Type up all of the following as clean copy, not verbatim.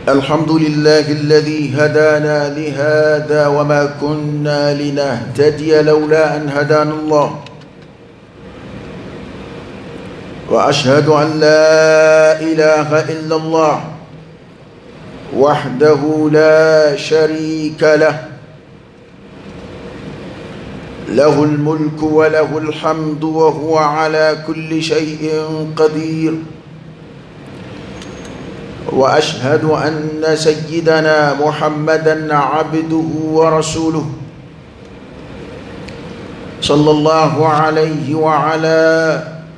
الحمد لله الذي هدانا لهذا وما كنا لنهتدي لولا أن هدانا الله، وأشهد أن لا إله إلا الله وحده لا شريك له، له الملك وله الحمد وهو على كل شيء قدير، وأشهد أن سيدنا محمدا عبده ورسوله صلى الله عليه وعلى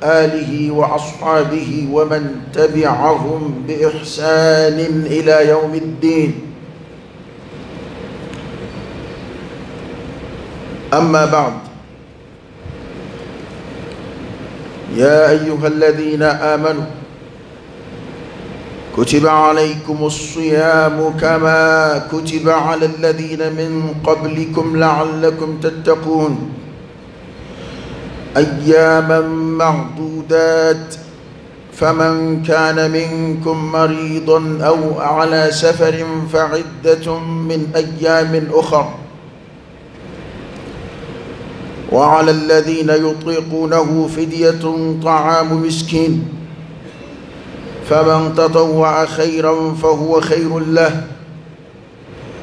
آله وأصحابه ومن تبعهم بإحسان إلى يوم الدين. أما بعد، يا أيها الذين آمنوا كتب عليكم الصيام كما كتب على الذين من قبلكم لعلكم تتقون، أياما معدودات، فمن كان منكم مريضا أو على سفر فعدة من أيام أخر، وعلى الذين يطيقونه فدية طعام مسكين، فمن تطوع خيرا فهو خير له،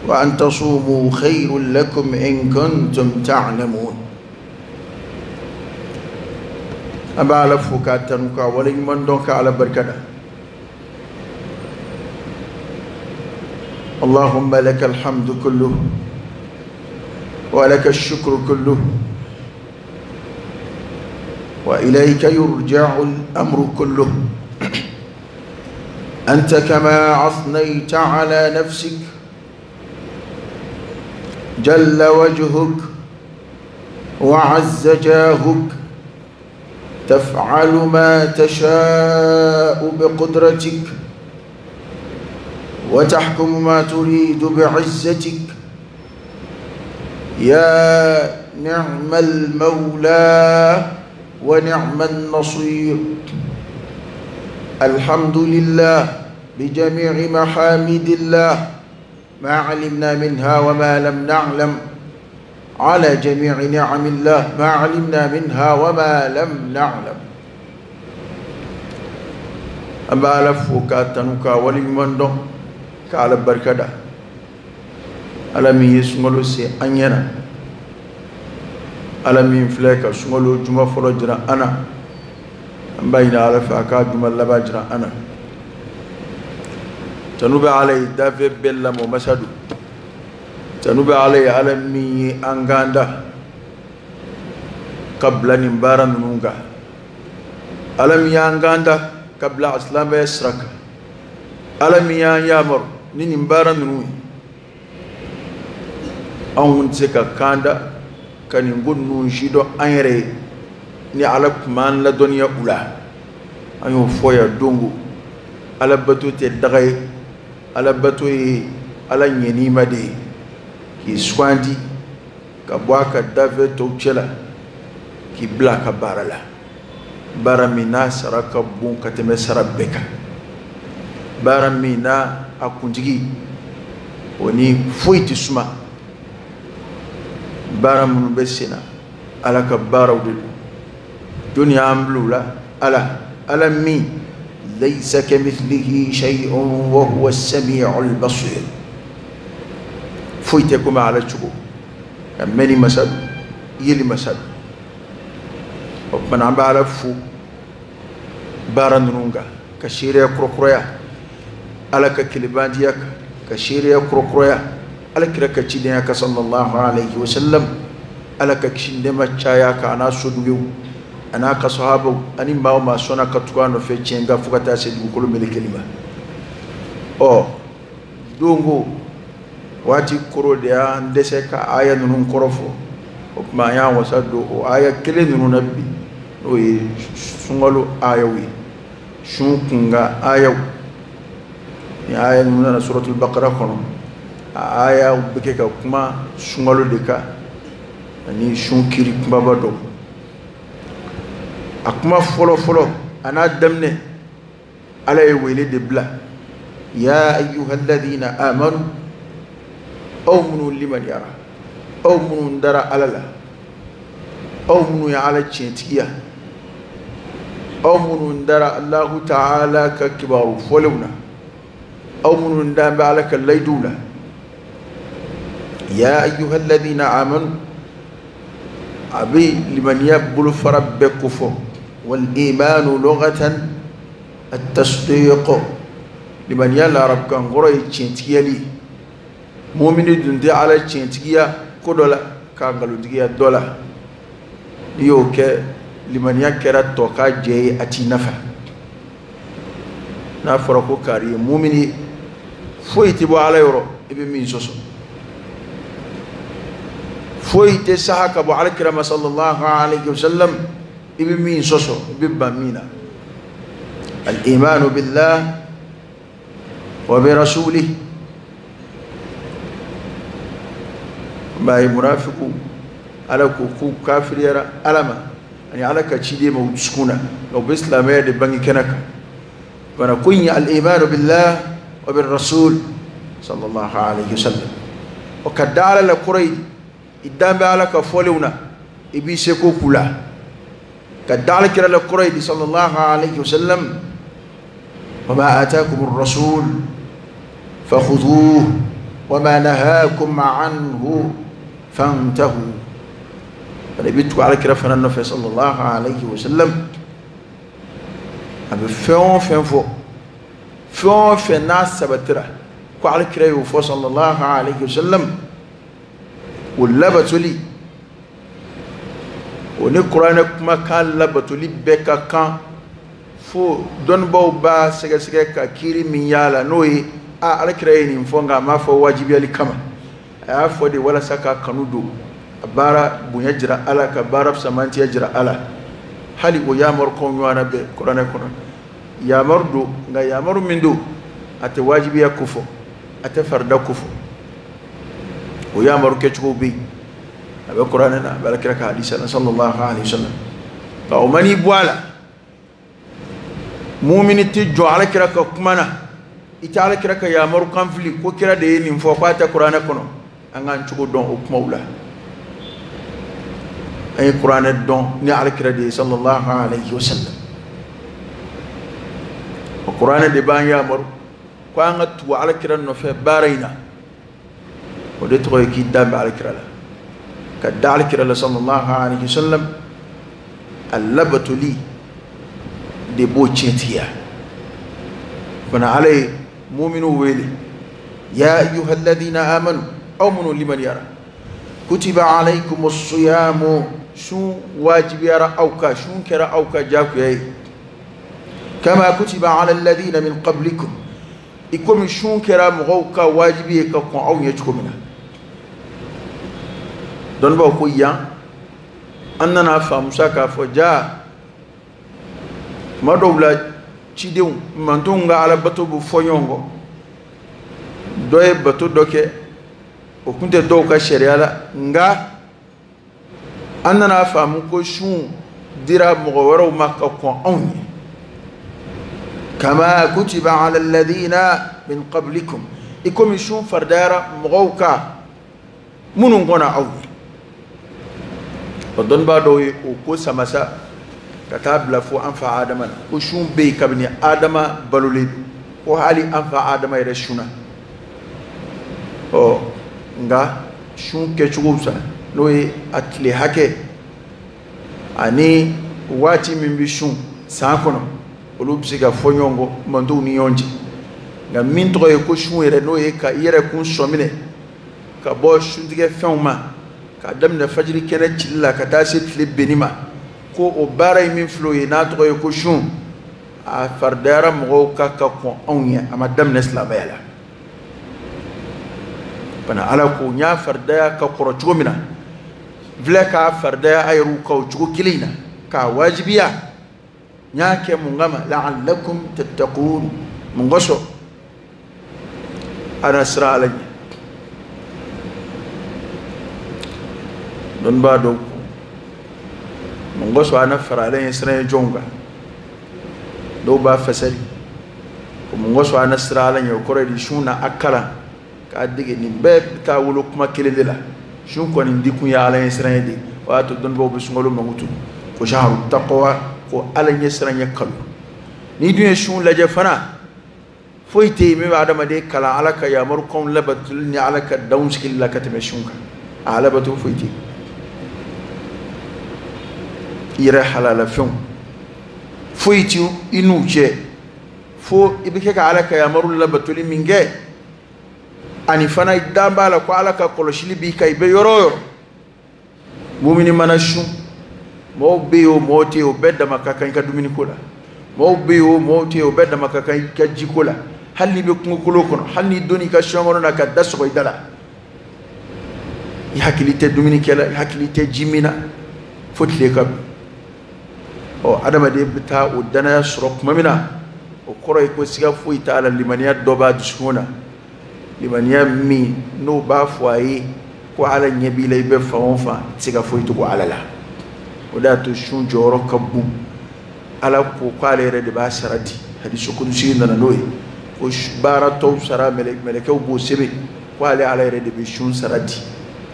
وأن تصوموا خير لكم إن كنتم تعلمون. أبا لفك التنكا ولمن دونك على بركة. اللهم لك الحمد كله ولك الشكر كله وإليك يرجع الأمر كله، أنت كما أثنيت على نفسك، جل وجهك وعز جاهك، تفعل ما تشاء بقدرتك وتحكم ما تريد بعزتك، يا نعم المولى ونعم النصير. الحمد لله بجميع محامد الله ما علمنا منها وما لم نعلم، على جميع نعم الله ما علمنا منها وما لم نعلم. أما لفوك تنوكا ولمندو كعلى بركة ألم يسملو سي أنينا ألم ينفلك سملو جمع فرجنا أنا بين على فاكا جمع لباجنا أنا تنوب علي دافع بلا ممسدو تنوب علي ألمي أنغاندا قبل نمبارا نونغا ألمي أنغاندا قبل أسلام يسرك ألمي يامر نمبارا نونغ أون تسكا كاندا كان يقول نونشيدو أنري ni ala kuman la dɔnniya u la an y'o fɔ yan dongo. Ala bato tɛ daga ye, ala bato ye ala ɲɛnima de ye k'i sugandi ka bɔ a ka dafɛ tɔw cɛ la k'i bila a ka baara la, baara min n'a sara ka bon ka tɛmɛ sara bɛɛ kan, baara min n'a a kuntigi o ni foyi tɛ suma, baara minnu bɛ sen na ala ka baaraw de don. دنيا أملولا ألا ألا مين ليس كمثله شيء وهو السميع البصير. فويتكم على تشبو ماني مسد يلي مسد ومن عم بعرفو بارن رونغا كشيريا كروكرويا على ككلبان ديك كشيريا كروكرويا على كرك تشينيا صلى الله عليه وسلم على كشندما تشايا كأنا سوديو أنا كصحابه أني ما ما سونا كتوانو في تشينغا فكتا سيدو كل ملكلمة أو دونغو waati koro de y'an dɛsɛ ka aya ninnu kɔrɔ fɔ o tuma an y'an wasa don o aya kelen ninnu na bi n'o ye sunkalo ayaw ye sun kunkan ayaw ni aya ninnu nana suratul bakara kɔnɔ a ayaw bɛ kɛ ka kuma sunkalo de kan ani sun kiri kumaba dɔw a kuma fɔlɔ fɔlɔ a n'a daminɛ ala ye wele de bila Ya ayyuhalladhina amanu, aw minnu limaniyara, aw minnu dara Ala la, aw minnu ye Ala tiɲɛtigiya, aw minnu dara Allahu ta'ala ka kibaru fɔlenw na, aw minnu dan bɛ Ala ka layiduw la. Ya ayyuhalladhina amanu, a bɛ limaniya bolofara bɛɛ kofɔ. Wal imanu lughatan at-tasdiq, limaniya la arabukan kɔrɔ ye tiɲɛtigiyali. Mumini dun tɛ Ala tiɲɛtigiya ko dɔ la k'a nkalontigiya dɔ la. N'i y'o kɛ, limaniya kɛra tɔ ka jɛ ye, a t'i nafa. N'a fɔra ko kari ye mumini, foyi tɛ bɔ Ala yɔrɔ i bɛ min sɔsɔ, foyi tɛ saha ka bɔ Ala kira ma sallallahu alayhi wa sallam i bɛ min sɔsɔ, i bɛ ban min na. Al-imanu billah wa bi rasulihi. Ba ye munafiku, Ala ko k'u kafiriyara Ala ma ani Ala ka ciden ma u dusukun na, nka u bɛ silamɛya de bange kɛnɛ kan. Bana ko in ye al-imanu billah wa bir rasul sallallahu alayhi wa sallam. O ka da Ala la kɔrɔ ye i dan bɛ Ala ka fɔlenw na, i b'i seko k'u la. Ka da Ala kira la kɔrɔ ye sallallahu alayhi wa sallam. Wa ma atakum ar-rasul fakhudhuhu wa ma nahakum anhu fantahu. Bana i bɛ tugu Ala kira fana nɔfɛ sallallahu alayhi wa sallam. A bɛ fɛn o fɛn fɔ, fɛn o fɛn n'a sabatira ko Ala kira y'o fɔ sallallahu alayhi wa sallam, o labatoli o ni kuranɛ kumakan labatoli bɛɛ ka kan. Fo dɔnnibaw b'a sɛgɛsɛgɛ ka kiiri min y'a la, n'o ye a Ala kira ye nin fɔ nka a m'a fɔ wajibiyali kama, a y'a fɔ de walasa ka kanu don a baara bonya jira Ala, ka baara fisamantiya jira Ala. Hali o yamaru kɔn ɲɔgɔnna bɛ kuranɛ kɔnɔ, yamaru don, nka yamaru min don a tɛ wajibiya kofɔ, a tɛ farida kofɔ. O yamaru kɛcogo bɛ yen, a bɛ kuranɛ na, a bɛ Ala kira ka hadisa la sallallahu alayhi wa sallam. Nka o man'i bɔ a la, mumini tɛ jɔ Ala kira ka kuma na, i tɛ Ala kira ka yamaru kan fili ko kira de ye nin fɔ k'a tɛ kuranɛ kɔnɔ. An k'an cogo dɔn o kumaw la. An ye kuranɛ dɔn ni Ala kira de ye sallallahu alayhi wa sallam. O kuranɛ de b'an yamaru ko an ka tugu Ala kira nɔfɛ baara in na. O de tɔgɔ ye k'i dan bɛ Ala kira la, ka da Ala kira la sallallahu alayhi wa sallam. A labatoli de b'o tiɲɛtigiya. Fana Ala ye muminiw wele, ya ayyuhalladhina amanu, aw minnu limaniyara, kutiba alaykumus siyamu, sun wajibiyara aw kan, sun kɛra aw kan diyagoya ye. Kama kutiba ala alladhina min qablikum, i komi sun kɛra mɔgɔw ka wajibi ye ka kɔn aw ɲɛ cogo min na. Dɔnnibaw ko yan an nana faamu sa k'a fɔ ja tuma dɔw la cidenw mantonw ka alabato bɛ fɔ ɲɔgɔn kɔ. Dɔ ye bato dɔ kɛ, o kun tɛ dɔw ka sariya la, nka an nana faamu ko sun dira mɔgɔ wɛrɛw ma ka kɔn anw ɲɛ. Kama kutiba ala alladhina min qablikum, i komi sun faridayara mɔgɔw kan minnu kɔnna aw ɲɛ. O dɔnnibaa dɔw ye o ko sama sa ka taa bila fo an fa Adama na, ko sun bɛ yen kabini Adama balolen don, ko hali an fa Adama yɛrɛ sunna. Ɔ nka sun kɛcogo sa, n'o ye a tile hakɛ ani waati min bɛ sun san kɔnɔ, olu bɛ se ka fɔ ɲɔgɔn kɔ mantonw ni ɲɔgɔn cɛ. Nka min tɔgɔ ye ko sun yɛrɛ, n'o ye ka i yɛrɛ kun sɔminɛ ka bɔ suntigɛ fɛnw ma, k'a daminɛ fajiri kɛnɛ cili la ka taa se tile benni ma, ko o baara in min filɛ o ye n'a tɔgɔ ye ko sun, a faridayara mɔgɔw ka kɔn anw ɲɛ, a ma daminɛ silamɛya la. Bana Ala ko n y'a faridaya ka kɔrɔ cogo min na, filɛ k'a faridaya a yɛrɛw kan o cogo kelen in na, k'a wajibiya. N y'a kɛ mun kama? La'allakum tattaqun, mun kosɔn? A na siran Ala ɲɛ. Dɔnnibaa dɔw ko mun kosɔn a na fara Ala ɲɛ siran ye jɔnw kan? Dɔw b'a fasari Ko mun kosɔn an na siran Ala ɲɛ, o kɔrɔ ye di? Sun na a kalan k'a dege, nin bɛɛ bɛ taa wolo kuma kelen de la. Sun kɔni dikun ye Ala ɲɛ siran ye de. O y'a to dɔnnibaaw bɛ sunkalo mankutu ko shahru taqwa, ko Ala ɲɛ siran ɲɛ kalo. N'i dun ye sun lajɛ fana, foyi tɛ yen min bɛ adamaden kalan Ala ka yamarukanw labatoli ni Ala ka danw sigili la ka tɛmɛ sun kan. A alabato foyi tɛ yen. I yɛrɛ halalafɛnw foyi tɛ i n'u cɛ, fo i bɛ kɛ ka Ala ka yamaru labatoli min kɛ, ani fana i dan b'a la ko Ala ka kɔlɔsili b'i kan i bɛ yɔrɔ o yɔrɔ. Mumini mana sun, mɔgɔw bɛ yen o, mɔgɔw tɛ yen o, bɛɛ dama ka kan i ka dumuniko la. Mɔgɔw bɛ yen o, mɔgɔw tɛ yen o, bɛɛ dama ka kan i ka jiko la. Hali n'i bɛ kungokolo kɔnɔ, hali n'i donn'i ka sɔn kɔnɔ na ka da sɔgɔ i da la, i hakili tɛ dumuni kɛ la, i hakili tɛ ji min na, fo tile ka bin. Ɔ, adamaden bɛ taa o danaya sɔrɔ tuma min na, o kɔrɔ ye ko siga foyi t'a la, limaniya dɔ b'a dusukun na, limaniya min n'o b'a fɔ a ye ko Ala ɲɛ b'i la, i bɛ fan o fan, i tɛ se ka foyi dogo Ala la. O de y'a to sun jɔyɔrɔ ka bon. Ala ko k'ale yɛrɛ de b'a sara di. Hadisu kudusi nana n'o ye ko baara tɔw sara mɛlɛkɛw b'o sɛbɛn, ko ale Ala yɛrɛ de bɛ sun sara di,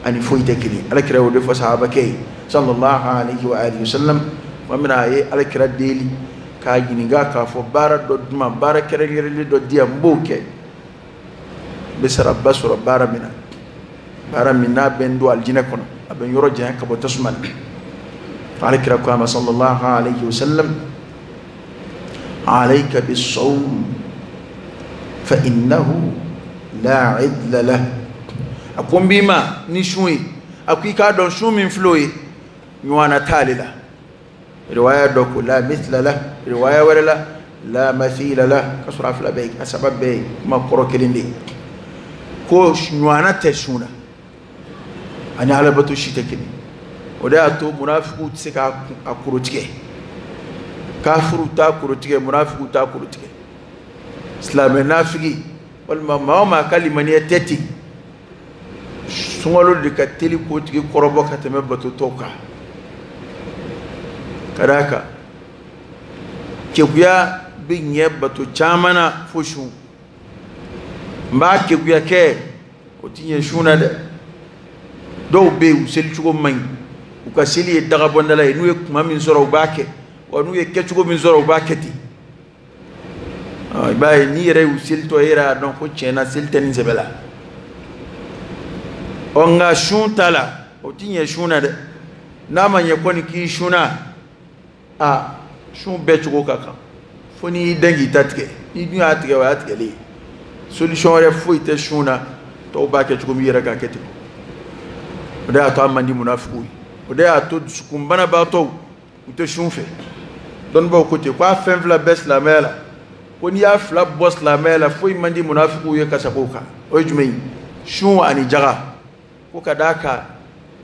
ani foyi tɛ kelen. Ala kira y'o de fɔ sahabakɛ ye sallallahu alayhi wa alihi wa sallam. Tuma min na a ye Ala kira deli k'a ɲininka k'a fɔ baara dɔ di ma, baara kɛrɛnkɛrɛnlen dɔ di yan, n b'o kɛ, n bɛ saraba sɔrɔ baara min na, baara min n'a bɛ n don alijinɛ kɔnɔ, a bɛ n yɔrɔ janya ka bɔ tasuma na. Ala kira ko a ma sallallahu alayhi wa sallam, alayka bis-sawm fa innahu la idla lah. A ko n b'i ma ni sun ye, a ko i k'a dɔn sun min filɛ o ye, ɲɔgɔnna t'ale la. Riwaya dɔ ko la mithla lah, riwaya wɛrɛ la la mathila lah, ka sɔrɔ a fila bɛɛ ye, a saba bɛɛ ye kuma kɔrɔ kelen de ye, ko ɲɔgɔnna tɛ sun na, ani alabato si tɛ kelen. O de y'a to munafigiw tɛ se k'a koro tigɛ, kafiruw t'a koro tigɛ, munafigiw t'a koro tigɛ. Silamɛ nafigi walima maa o maa ka limaniya tɛ ten, sunkalo de ka teli k'o tigi kɔrɔbɔ ka tɛmɛ bato tɔw kan. Ka d'a kan kekuya bɛ ɲɛ bato caman na fo sun. N b'a kekuya kɛ, o ti ɲɛ sun na dɛ. Dɔw bɛ yen, u selicogo man ɲi, u ka seli ye dagabɔndala ye, n'u ye kuma min sɔrɔ u b'a kɛ, wa n'u ye kɛcogo min sɔrɔ u b'a kɛ ten. I b'a ye n'i yɛrɛ y'u selitɔ, e yɛrɛ y'a dɔn ko tiɲɛ na seli tɛ nin sɛbɛ la. Ɔ, nka sun ta la, o ti ɲɛ sun na dɛ. N'a ma ɲɛ kɔni k'i sunna, a sun bɛɛ cogo ka kan, fo n'i y'i dɛn k'i ta tigɛ. N'i dun y'a tigɛ, o y'a tigɛlen ye. Solution wɛrɛ foyi tɛ sun na, tɔw b'a kɛ cogo min, i yɛrɛ k'a kɛ ten. O de y'a to an man di munafigiw ye, o de y'a to dusukunbanabaatɔw u tɛ sun fɛ. Dɔnnibaaw ko ten ko a fɛn fila bɛɛ silamɛya la, ko n'i y'a fila bɔ silamɛya la, foyi man di munafigiw ye ka sago o kan. O ye jumɛn ye? Sun ani jaga. Ko ka d'a kan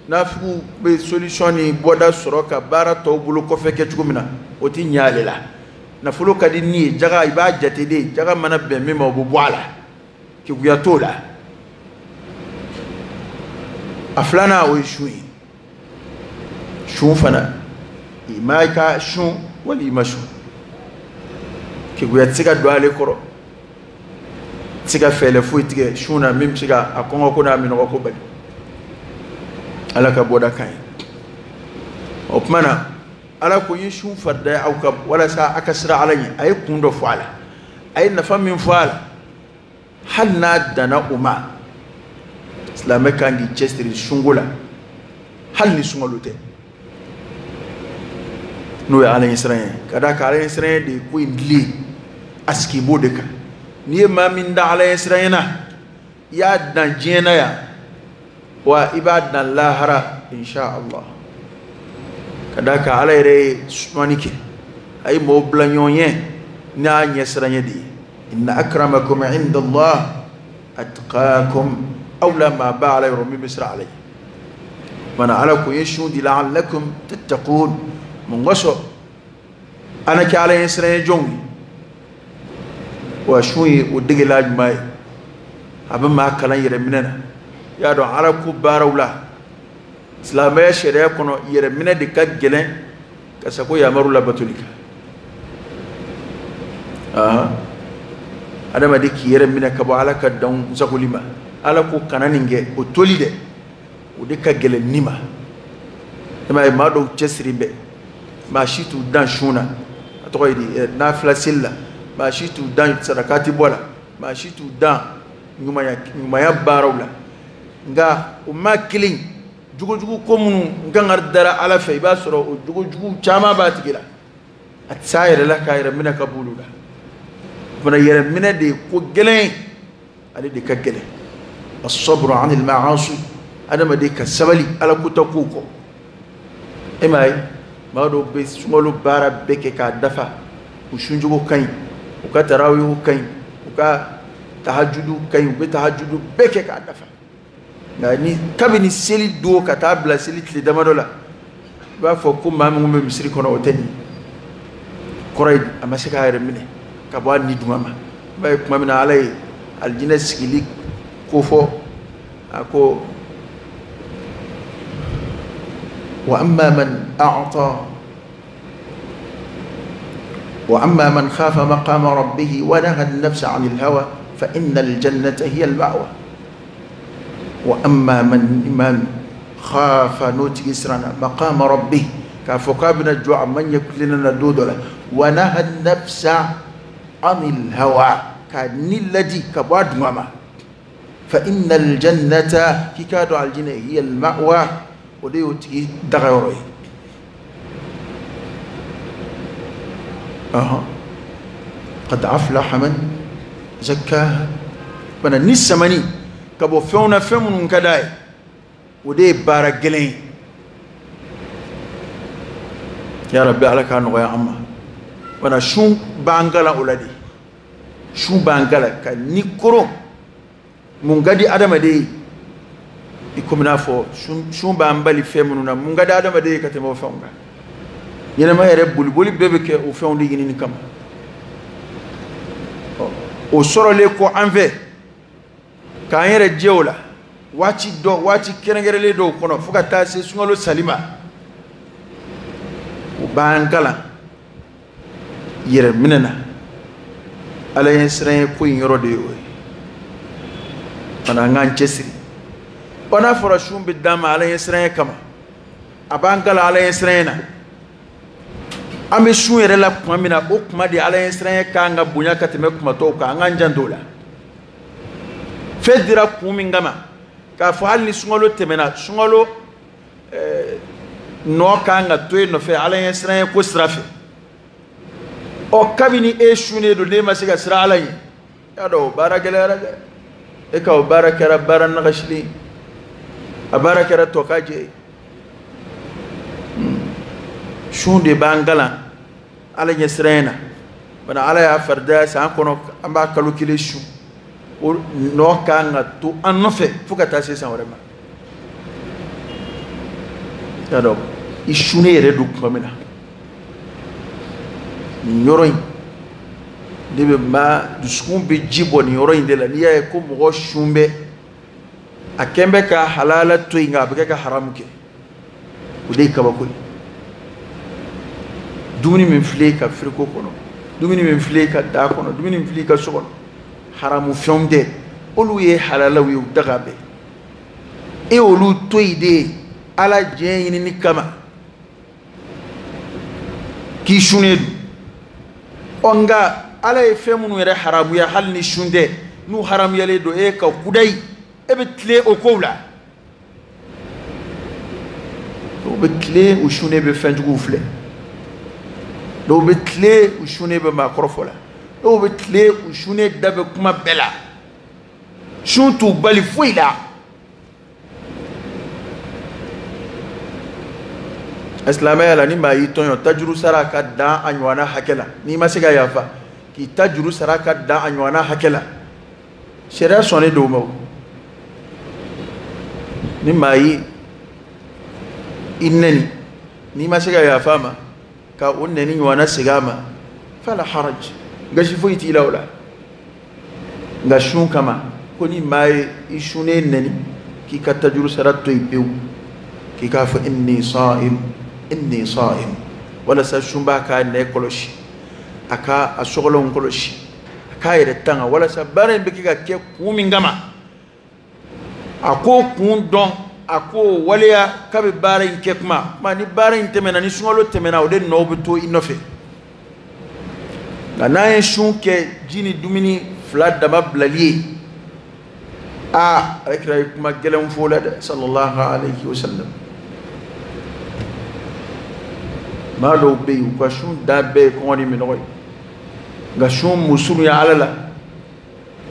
nafigiw bɛ solution ni bɔda sɔrɔ ka baara tɔw bolo kɔfɛ kɛ cogo min na, o tɛ ɲɛ ale la. Nafolo ka di ni ye, jaga i b'a jate de, jaga mana bɛn min ma o bɛ bɔ a la, keguya t'o la. A filanan o ye sun ye. Sun fana, i ma i ka sun wali i ma sun, keguya tɛ se ka don ale kɔrɔ, tɛ se ka fɛɛrɛ foyi tigɛ sun na min bɛ se ka a kɔngɔ ko n'a minɔgɔ ko bali. Ala ka bɔda ka ɲi. O tuma na Ala ko n ye sun farida aw kan walasa a ka siran Ala ɲɛ. A ye kun dɔ fɔ a la, a ye nafa min fɔ a la, hali n'a danna o ma, silamɛ kan k'i cɛsiri sunko la, hali ni sunkalo tɛ, n'o ye Ala ɲɛsiran ye. Ka d'a kan Ala ɲɛsiran ye de ye ko in dili a sigi b'o de kan. N'i ye maa min da Ala ɲɛsiran na, i y'a dan diɲɛ na yan, wa i b'a dan lahara insha Allah. Ka d'a kan Ala yɛrɛ ye sumani kɛ, a ye mɔgɔw bila ɲɔgɔn ɲɛ n'a ɲɛsiran de ye. Inna akramakum inda Allah atqakum. Aw la maa ba Ala yɔrɔ min bɛ siran Ala ye. Mana Ala ko n ye sun di la'allakum tattaqun, mun kosɔn ana kɛ Ala ɲɛsiran ye jɔnw ye. Wa sun ye o degela ɲuman ye, a bɛ maa kalan yɛrɛ minɛ na. I y'a dɔn Ala ko baaraw la, silamɛya sariya kɔnɔ, yɛrɛ minɛ de ka gɛlɛn ka sago yamaru labatoli kan. Adamaden k'i yɛrɛ minɛ ka bɔ ala ka danw sagoli ma, ala ko kana nin kɛ, o toli dɛ, o de ka gɛlɛn ni ma. E m'a ye maa dɔw cɛsiri bɛ, maa si t'u dan sun na, a tɔgɔ ye di, nafila seli la, maa si t'u dan sarakati bɔ la, maa si t'u dan ɲumanya baaraw la. Nka o maa kelen jogojugu ko minnu n kan ka dara ala fɛ, i b'a sɔrɔ o jogojugu caman b'a tigi la, a tɛ s'a yɛrɛ la k'a yɛrɛ minɛ ka b'olu la. O fana yɛrɛ minɛ de ye ko gɛlɛn ye, ale de ka gɛlɛn. As-sabru anil ma'asi, adamaden ka sabali ala kota kow kɔ. E m'a ye maa dɔw bɛ sunkalo baara bɛɛ kɛ k'a dafa, u suncogo ka ɲi, u ka tarawiw ka ɲi, u ka tahajudu ka ɲi, u bɛ tahajudu bɛɛ kɛ k'a dafa. Nka ni kabini seli don ka taa bila seli tile damadɔ la, i b'a fɔ ko maa minnu bɛ misiri kɔnɔ o tɛ nin kɔrɔ ye, a ma se k'a yɛrɛ minɛ ka bɔ a ni duma ma. I b'a ye tuma min na ala ye alijinɛ sigili ko fɔ, a ko wa amma man a'ta wa amma man khafa maqama rabbih wa naha an-nafsa 'anil hawa fa inna al-jannata hiya al-ma'wa. Wa amma man khafa n'o tigi siranna maqama rabbih, k'a fɔ k'a bɛna jɔ a ma ɲɛ kulenna na don dɔ la, wa naha an-nafsa 'anil hawa, ka ni ladi ka bɔ a duma ma, fa inna al-jannata, k'i k'a dɔn alijinɛ hiya al-ma'wa, o de y'o tigi dagayɔrɔ ye. Qad aflaha man zakkaha. Fana ni samani ka bɔ fɛnw na, fɛn minnu ka d'a ye, o de ye baara gɛlɛn ye. Ya Rabbi, ala k'a nɔgɔya an ma. Fana sun b'an kalan o la de, sun b'an kalan ka ni koron mun ka di adamaden ye, i komi n'a fɔ sun b'an bali fɛn minnu na, mun ka di adamaden ye ka tɛmɛ o fɛnw kan. Ɲɛnɛmaya yɛrɛ boliboli bɛɛ bɛ kɛ o fɛnw de ɲinini kama. O sɔrɔlen kɔ an fɛ k'an yɛrɛ jɛ o la waati dɔ, waati kɛrɛnkɛrɛnlen dɔw kɔnɔ, fo ka taa se sunkalo sali ma, o b'an kalan yɛrɛ minɛ na. Ala ɲɛ siran ye ko in yɔrɔ de ye o ye. Fana an k'an cɛsiri. Ɔ n'a fɔra sun bɛ d'an ma ala ɲɛ siran ye kama, a b'an kalan ala ɲɛ siran ye na. An bɛ sun yɛrɛ la tuma min na, o kuma de ala ɲɛ siran ye k'an ka bonya ka tɛmɛ kuma tɔw kan, an k'an janto o la. Fɛn dira kun min kama, k'a fɔ hali ni sunkalo tɛmɛna, sunkalo nɔ kan ka to yen nɔfɛ ala ɲɛ siran ye ko sira fɛ. Ɔ kabini e sunnen don, n'e ma se ka siran ala ɲɛ, i y'a dɔn o baara gɛlɛyara dɛ. E ka o baara kɛra baara nagasilen, a baara kɛra tɔkajɛ ye. Sun de b'an kalan ala ɲɛ siran ye na. Bana ala y'a faridaya san kɔnɔ, an b'a kalo kelen sun, o nɔ kan ka to an nɔfɛ fo ka taa se san wɛrɛ ma. I y'a dɔn i sunnen yɛrɛ don tuma min na, nin yɔrɔ in ne bɛ maa dusukun bɛ ji bɔ nin yɔrɔ in de la. N'i y'a ye ko mɔgɔ sun bɛ, a kɛn bɛ ka halala to yen, nka a bɛ kɛ ka haramu kɛ, o de ye kabako ye. Dumuni min filɛ ka firiko kɔnɔ, dumuni min filɛ ka da kɔnɔ, dumuni min filɛ ka so kɔnɔ, haramu fɛnw tɛ, olu ye halalaw ye, u daga bɛɛ. E y'olu to yen de ala diɲɛ ɲinini kama k'i sunnen don. Ɔ nka ala ye fɛn minnu yɛrɛ haramuya, hali ni sun tɛ, n'u haramuyalen don e ka kudayi, e bɛ tilen o kow la. Dɔw bɛ tilen u sunnen bɛ fɛnjuguw filɛ, dɔw bɛ tilen u sunnen bɛ maakɔrɔfɔ la, dɔw bɛ tilen u sunnen da bɛ kuma bɛɛ la. Sun t'u bali foyi la. Silamɛya la, ni maa y'i tɔɲɔ, tajuru sara ka dan a ɲɔgɔnna hakɛ la. N'i ma se ka yafa, k'i tajuru sara ka dan a ɲɔgɔnna hakɛ la, sariya sɔnnen don o ma. O ni maa y'i nɛni, n'i ma se ka yafa a ma, ka o nɛni ɲɔgɔnna segin a ma, fala haraj, gasi foyi t'i la o la. Nka sun kama, ko ni maa ye i sunnen nɛni, k'i ka tajuru sara to yen pewu, k'i k'a fɔ inni sa'im, inni sa'im, walasa sun b'a ka nɛ kɔlɔsi, a ka a sɔgɔlɔnw kɔlɔsi, a K'a yɛrɛ tanga walasa baara in bɛ kɛ ka kɛ kun min kama, a k'o kun dɔn, a k'o waleya k'a bɛ baara in kɛ. Kuma ni baara in tɛmɛna, ni sunkalo tɛmɛna, o de nɔ bɛ to i nɔfɛ. Nka n'an ye sun kɛ ji ni dumuni fila dama bilali ye, aa, alakira ye kuma gɛlɛn fɔ o la dɛ, sallallahu alayhi wa sallam. Maa dɔw bɛ yen, u ka sun da bɛɛ ye kɔngɔ ni minɔgɔ ye, nka sun musurunya ala la,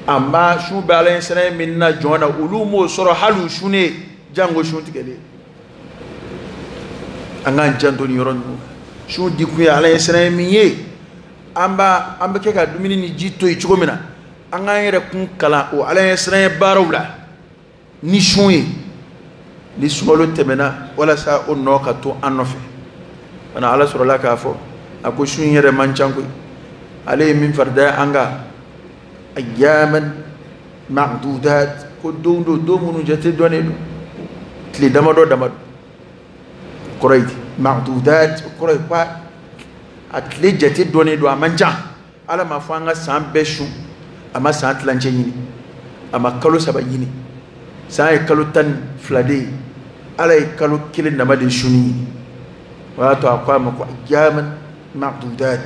a ma sun bɛ ala ɲɛsiranya min na jɔn na, olu m'o sɔrɔ hali u sunnen, jango sun tigɛlen. An k'an janto nin yɔrɔ ninnu na. Sun di kun ye ala ɲɛsiranya min ye, an bɛ kɛ ka dumuni ni ji to yen cogo min na, an k'an yɛrɛ kun kalan o ala ɲɛsiranya baaraw la ni sun ye. Ni sunkalo tɛmɛna, walasa o nɔ ka to an nɔfɛ. Fana ala sɔrɔla k'a fɔ a ko sun yɛrɛ man ca koyi, ale ye min farida an kan, ayyaman ma'dudat, ko don don don minnu jate dɔnnen don, tile damadɔ damadɔ. Kɔrɔ ye di ma'dudat, kɔrɔ ye ko a tile jate dɔnnen don, a man ca. Ala m'a fɔ an ka san bɛɛ sun, a ma san tilancɛ ɲini, a ma kalo 3 ɲini. San ye kalo 12 de ye, ala ye kalo 1 dama de sunni ɲini. O y'a to a ko a ma ko ayyaman ma'dudat,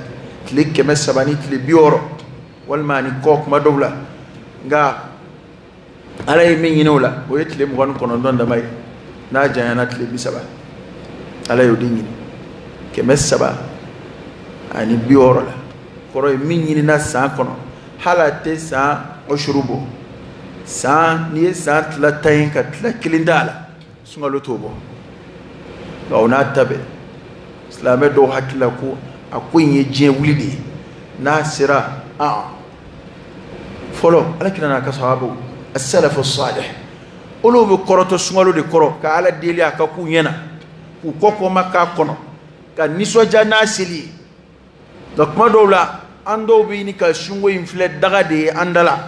tile 360 walima ani kɔ kuma dɔw la. Nka ala ye min ɲini o la, o ye tile 29 dama ye, n'a janyana tile 30. Ala y'o de ɲini 360 la. Kɔrɔ ye min ɲinina san kɔnɔ, hali a tɛ san usuru bɔ. San n'i ye san tila 10 ye ka tila 1 d'a la, sunkalo t'o bɔ. Nka o n'a ta bɛɛ, silamɛ dɔw hakili la ko a ko in ye diɲɛ wuli de ye, n'a sera fɔlɔ ala kira n'a ka sahabaw as-salafu salih, olu bɛ kɔrɔtɔ sunkalo de kɔrɔ ka ala deli a ka k'u ɲɛna, k'u kɔ kɔma k'a kɔnɔ, ka nisɔndiya n'a seli ye. Nka kuma dɔw la, an dɔw bɛ ɲini ka sunko in filɛ daga de ye an da la.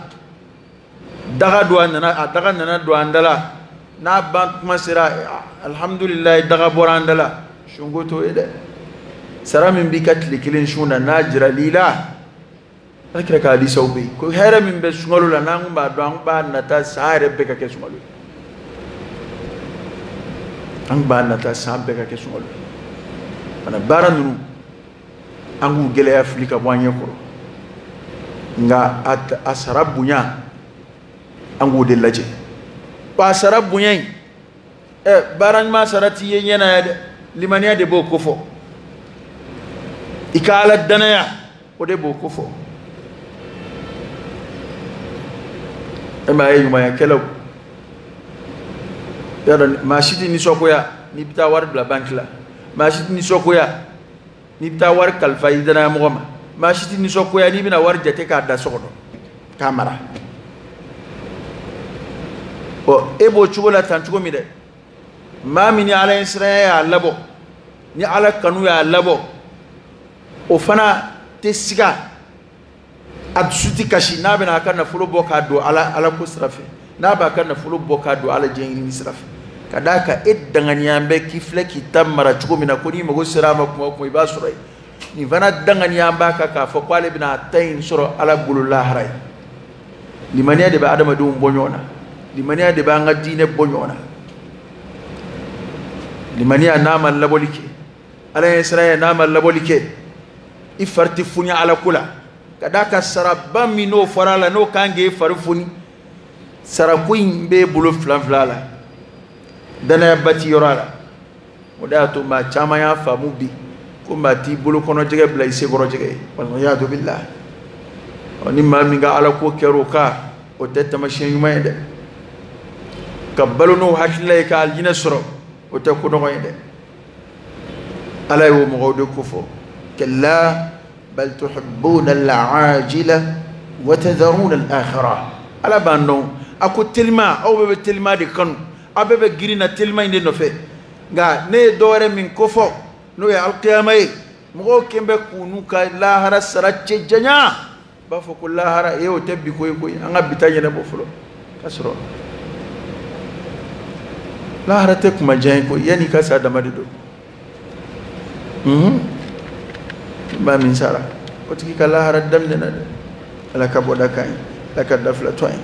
Daga don a nana, a daga nana don an da la, n'a ban kuma sera, alhamdulilayi, daga bɔra an da la. Sunko t'o ye dɛ. Sara min b'i ka tile 1 sun na, n'a jiral'i la, ala kira ka hadisaw bɛ yen ko hɛrɛ min bɛ sunkalo la, n'an kun b'a dɔn, an kun b'a nata san yɛrɛ bɛɛ ka kɛ sunkalo ye. An kun b'a nata san bɛɛ ka kɛ sunkalo ye. Fana baara ninnu, an k'u gɛlɛya fili ka bɔ an ɲɛ kɔrɔ, nka a sara bonya, an k'o de lajɛ. Wa a sara bonya in, baara ɲuman sara t'i ye ɲɛ na ya dɛ, limaniya de b'o kofɔ. I ka ala danaya, o de b'o kofɔ. E m'a ye ɲumanyakɛlaw, y'a dɔn maa si tɛ nisɔngoya n'i bɛ taa wari bila banki la, maa si tɛ nisɔngoya n'i bɛ taa wari kalifa i danayamɔgɔ ma, maa si tɛ nisɔngoya n'i bɛna wari jate k'a da so kɔnɔ k'a mara. Ɔ, e b'o cogo la tan cogo min dɛ, maa min ni ala ɲɛsiranya y'a labɔ, ni ala kanu y'a labɔ, o fana tɛ siga, a dusu tɛ kasi n'a bɛna a ka nafolo bɔ k'a don ala ko sira fɛ, n'a b'a ka nafolo bɔ k'a don ala diɲɛ ɲini sira fɛ. Ka d'a kan e danganiya bɛ k'i filɛ k'i ta mara cogo min na, ko n'i mago sera a ma kuma o kuma i b'a sɔrɔ yen. Nin fana danganiya b'a kan k'a fɔ k'ale bɛna a ta in sɔrɔ ala bolo lahara ye. Limaniya de bɛ adamadenw bɔ ɲɔgɔn na, limaniya de bɛ an ka diinɛ bɔ ɲɔgɔn na. Limaniya n'a ma labɔli kɛ, ala ɲɛsiranya n'a ma labɔli kɛ, i fari tɛ foni ala ko la. Ka d'a kan saraba min n'o fɔra a la, n'o kan k'e fari foni, sarako in b'e bolo filan fila la, danayaba ti yɔrɔ a la. O de y'a to maa caman y'a faamu bi ko maa t'i bolo kɔnɔ jɛgɛ bila i sekɔrɔ jɛgɛ ye, waliyadu billah. Ɔ, ni maa min ka ala ko kɛra o kan, o tɛ taamasiyɛn ɲuman ye dɛ. Ka balo n'o hakilila ye ka alijinɛ sɔrɔ, o tɛ ko nɔgɔ ye dɛ. Ala y'o mɔgɔw de kofɔ, kalla bal tuhibbuna al-ajila wa tadharuna al-akhirah. Ala b'an dɔn, a ko telima, aw bɛɛ bɛ telima de kanu, aw bɛɛ bɛ girin na telima in de nɔfɛ. Nka ne ye dɔwɛrɛ min kofɔ, n'o ye alikiyama ye, mɔgɔw kɛn bɛ k'u n'u ka lahara sara cɛ janya, b'a fɔ ko lahara e o tɛ bi ko ye koyi, an ka bi ta ɲɛnabɔ fɔlɔ. K'a sɔrɔ lahara tɛ kuma jan ye koyi, yanni i ka sa dama de don. Maa min sara, o tigi ka lahara daminɛna dɛ. Ala ka bɔda kan ye, Ala ka da fila to an ye.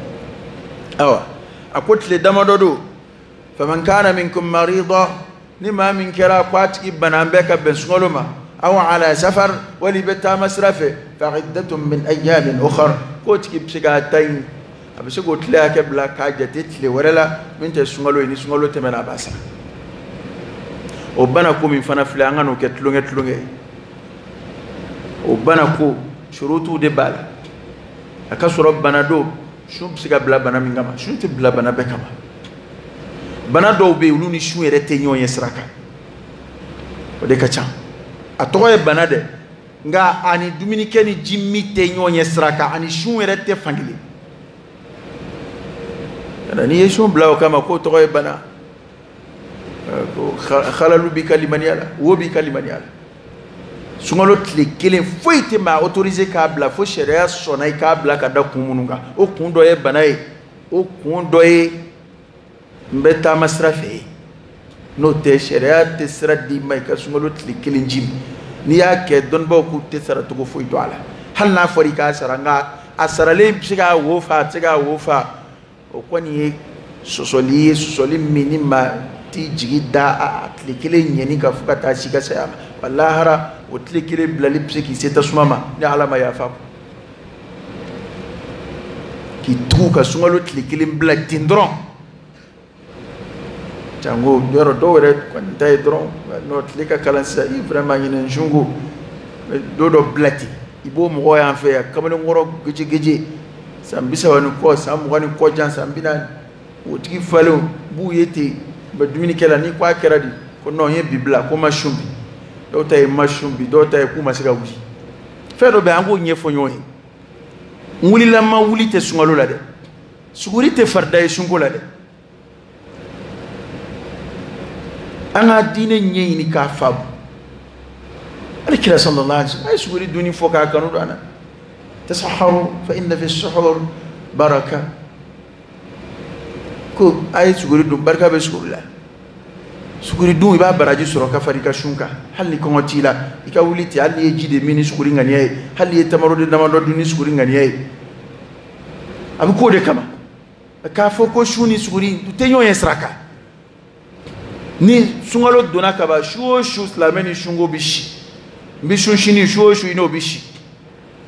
Awa, a ko tile damadɔ don, faman kana minkum marida, ni maa min kɛra ko a tigi bana bɛ ka bɛn sunkalo ma, aw ala safar, wali bɛ taama sira fɛ, fa iddatun min ayyamin ukhar, k'o tigi bɛ se k'a ta in, a bɛ se k'o tile hakɛ bila k'a jate tile wɛrɛ la min tɛ sunkalo ye. Ni sunkalo tɛmɛna, a b'a sara. O bana ko min fana filɛ, an ka n'o kɛ tulonkɛ tulonkɛ ye. O bana ko surutu de b'a la. A ka sɔrɔ bana don, sun bɛ se ka bila bana min kama. Sun tɛ bila bana bɛɛ kama. Bana dɔw bɛ yen, olu ni sun yɛrɛ tɛ ɲɔgɔn ye sira kan, o de ka ca. A tɔgɔ ye bana dɛ, nka a ni dumunikɛ ni ji min tɛ ɲɔgɔn ye sira kan, ani sun yɛrɛ tɛ fankelen. N'i ye sun bila o kama k'o tɔgɔ ye bana, ko xalalu b'i ka limaniya la, wo b'i ka limaniya la. Sunkalo tile kelen foyi tɛ maa autorisé k'a bila fo sariya sɔnna i k'a bila ka da kun minnu kan. O kun dɔ ye bana ye, o kun dɔ ye n bɛ taama sira fɛ ye. N'o tɛ, sariya tɛ sira d'i ma i ka sunkalo tile kelen ji min. N'i y'a kɛ, dɔnnibaaw k'u tɛ sara cogo foyi don a la, hali n'a fɔra i k'a sara. Nka a saralen bɛ se k'a wo fa, a tɛ se k'a wo fa, o kɔni ye sɔsɔli ye, sɔsɔli min ni maa t'i jigi da a tile kelen ɲɛni kan fo ka taa si ka saya ma. Wa lahara, o tile kelen bilali bɛ se k'i se tasuma ma ni Ala ma yafa. K'i tugu ka sunkalo tile kelen bila ten dɔrɔn, jango yɔrɔ dɔw yɛrɛ kɔni ta ye dɔrɔn n'o tile ka kalan sisan, i vraiment ɲinɛ sunko don dɔ bila ten. I b'o mɔgɔ y'an fɛ yan, kamalenkɔrɔ gejegeje, san 30 ni kɔ, san 20 ni kɔ jan, san 40, o tigi falenw b'u ye ten, u bɛ dumuni kɛ la. Ni ko a kɛra di, ko non, n ye bi bila, ko ma sun bi. Dɔw ta ye ma sun bi, dɔw ta ye k'u ma se ka wuli. Fɛn dɔ bɛ yen, an k'o ɲɛfɔ ɲɔgɔn ye. N wulila ma wuli tɛ sunkalo la dɛ, suguri tɛ farida ye sunko la dɛ. An ka diinɛ ɲɛɲini k'a faamu. Ala kira sallallahu alaihi wasallam a ye suguri dunni fɔ k'a kanu don an na. Tasaharu fa inna fi suhur baraka, ko a ye suguri dun, barika bɛ suguri la. Suguri dun, i b'a baraji sɔrɔ ka fara i ka sun kan. Hali ni kɔngɔ t'i la, i ka wuli ten, hali n'i ye ji de min ni suguri ŋaniya ye, hali n'i ye tamaro de damadɔ dun ni suguri ŋaniya ye, a bɛ k'o de kama. K'a fɔ ko sun ni suguri u tɛ ɲɔgɔn ye sira kan. Ni sunkalo donna kaban, su o su silamɛ ni sunko bɛ si. N bɛ sun sini, su o su i n'o bɛ si.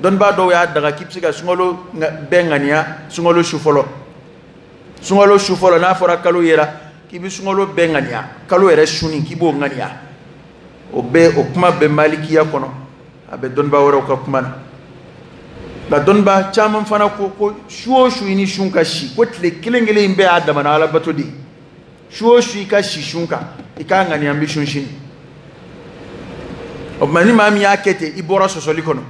Dɔnnibaa dɔw y'a daga k'i bɛ se ka sunkalo bɛɛ ŋaniya sunkalo su fɔlɔ. Sunkalo su fɔlɔ, n'a fɔra kalo yera, k'i bɛ sunkalo bɛɛ ŋaniya, kalo yɛrɛ sunni k'i b'o ŋaniya. O bɛɛ, o kuma bɛ malikiya kɔnɔ, a bɛ dɔnnibaa wɛrɛw ka kuma na. Nka dɔnnibaa caman fana ko ko su o su i ni sun ka si, ko tile kelen kelen in bɛɛ y'a damana alabato de ye. Su o su i ka si sun kan, i k'a ŋaniya n bɛ sun sini. O tuma, ni maa min y'a kɛ ten, i bɔra sɔsɔli kɔnɔ.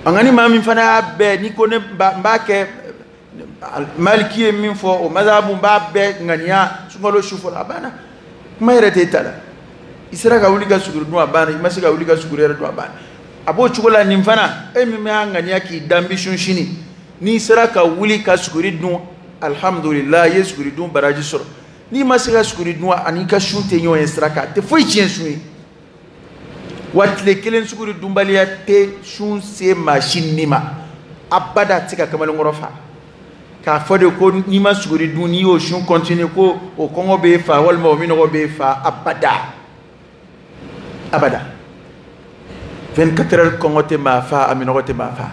Nka ni maa min fana y'a bɛɛ, n'i ko ne n b'a kɛ maliki ye min fɔ, o mazabu, n b'a bɛɛ ŋaniya sunkalo su fɔlɔ, a banna, kuma yɛrɛ t'e ta la. I sera ka wuli ka suguri dun, a banna. I ma se ka wuli ka suguri yɛrɛ dun, a banna. A b'o cogo la. Nin fana, e min y'a ŋaniya k'i da n bɛ sun sini, n'i sera ka wuli ka suguri dun, alhamdulillah, i ye suguri dun baraji sɔrɔ. N'i ma se ka suguri dun, ani i ka sun tɛ ɲɔgɔn ye sira kan, a tɛ foyi tiɲɛ sun ye. Wa tile kelen suguri dunbaliya tɛ sun se maa si ni ma abada. A tɛ se ka kamalenkɔrɔ fa k'a fɔ de ko n'i ma suguri dun, n'i y'o sun continuer, ko o kɔngɔ b'e fa walima o minɔgɔ b'e fa, abada, abada. 24 heures kɔngɔ tɛ maa fa, a minɔgɔ tɛ maa fa.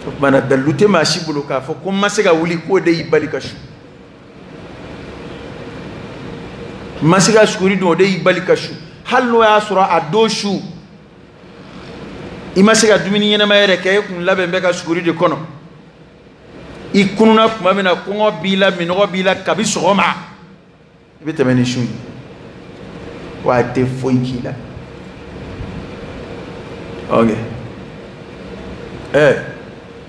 O tuma na, dalilu tɛ maa si bolo k'a fɔ ko n ma se ka wuli k'o de y'i bali ka sun, n ma se ka suguri dun, o de y'i bali ka sun. Hali n'o y'a sɔrɔ a don su i ma se ka dumuni ɲɛnama yɛrɛ kɛ, e kun labɛn bɛ ka suguri de kɔnɔ, i kununa tuma min na, kɔngɔ b'i la, minɔgɔ b'i la kabi sɔgɔma, i bɛ tɛmɛ ni sun ye, wa a tɛ foyi k'i la. Ok,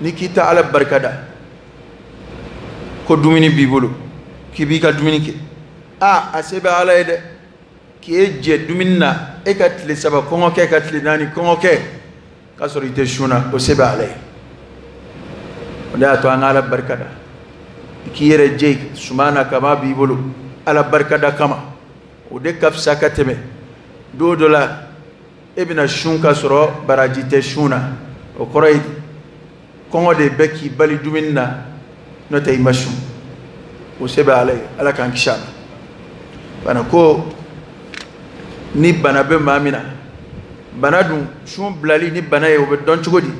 n'i k'i ta Ala barika da ko dumuni b'i bolo, k'i b'i ka dumuni kɛ, a se bɛ Ala ye dɛ k'e jɛ dumuni na, e ka tile 3 kɔngɔ kɛ, ka tile 4 kɔngɔ kɛ k'a sɔrɔ i tɛ sun na, o se bɛ Ala ye. O de y'a to an ka Ala barika da. I k'i yɛrɛ jɛ suman na kaba b'i bolo, Ala barika da kama, o de ka fisa ka tɛmɛ don dɔ la e bɛna sun ka sɔrɔ baraji tɛ sun na. O kɔrɔ ye kɔngɔ de bɛ k'i bali dumuni na, n'o tɛ i ma sun. O se bɛ Ala ye, Ala k'an kisi a ma. Bana ko ni bana bɛ maa min na, bana dun sun bilali ni bana ye, o bɛ dɔn cogo di?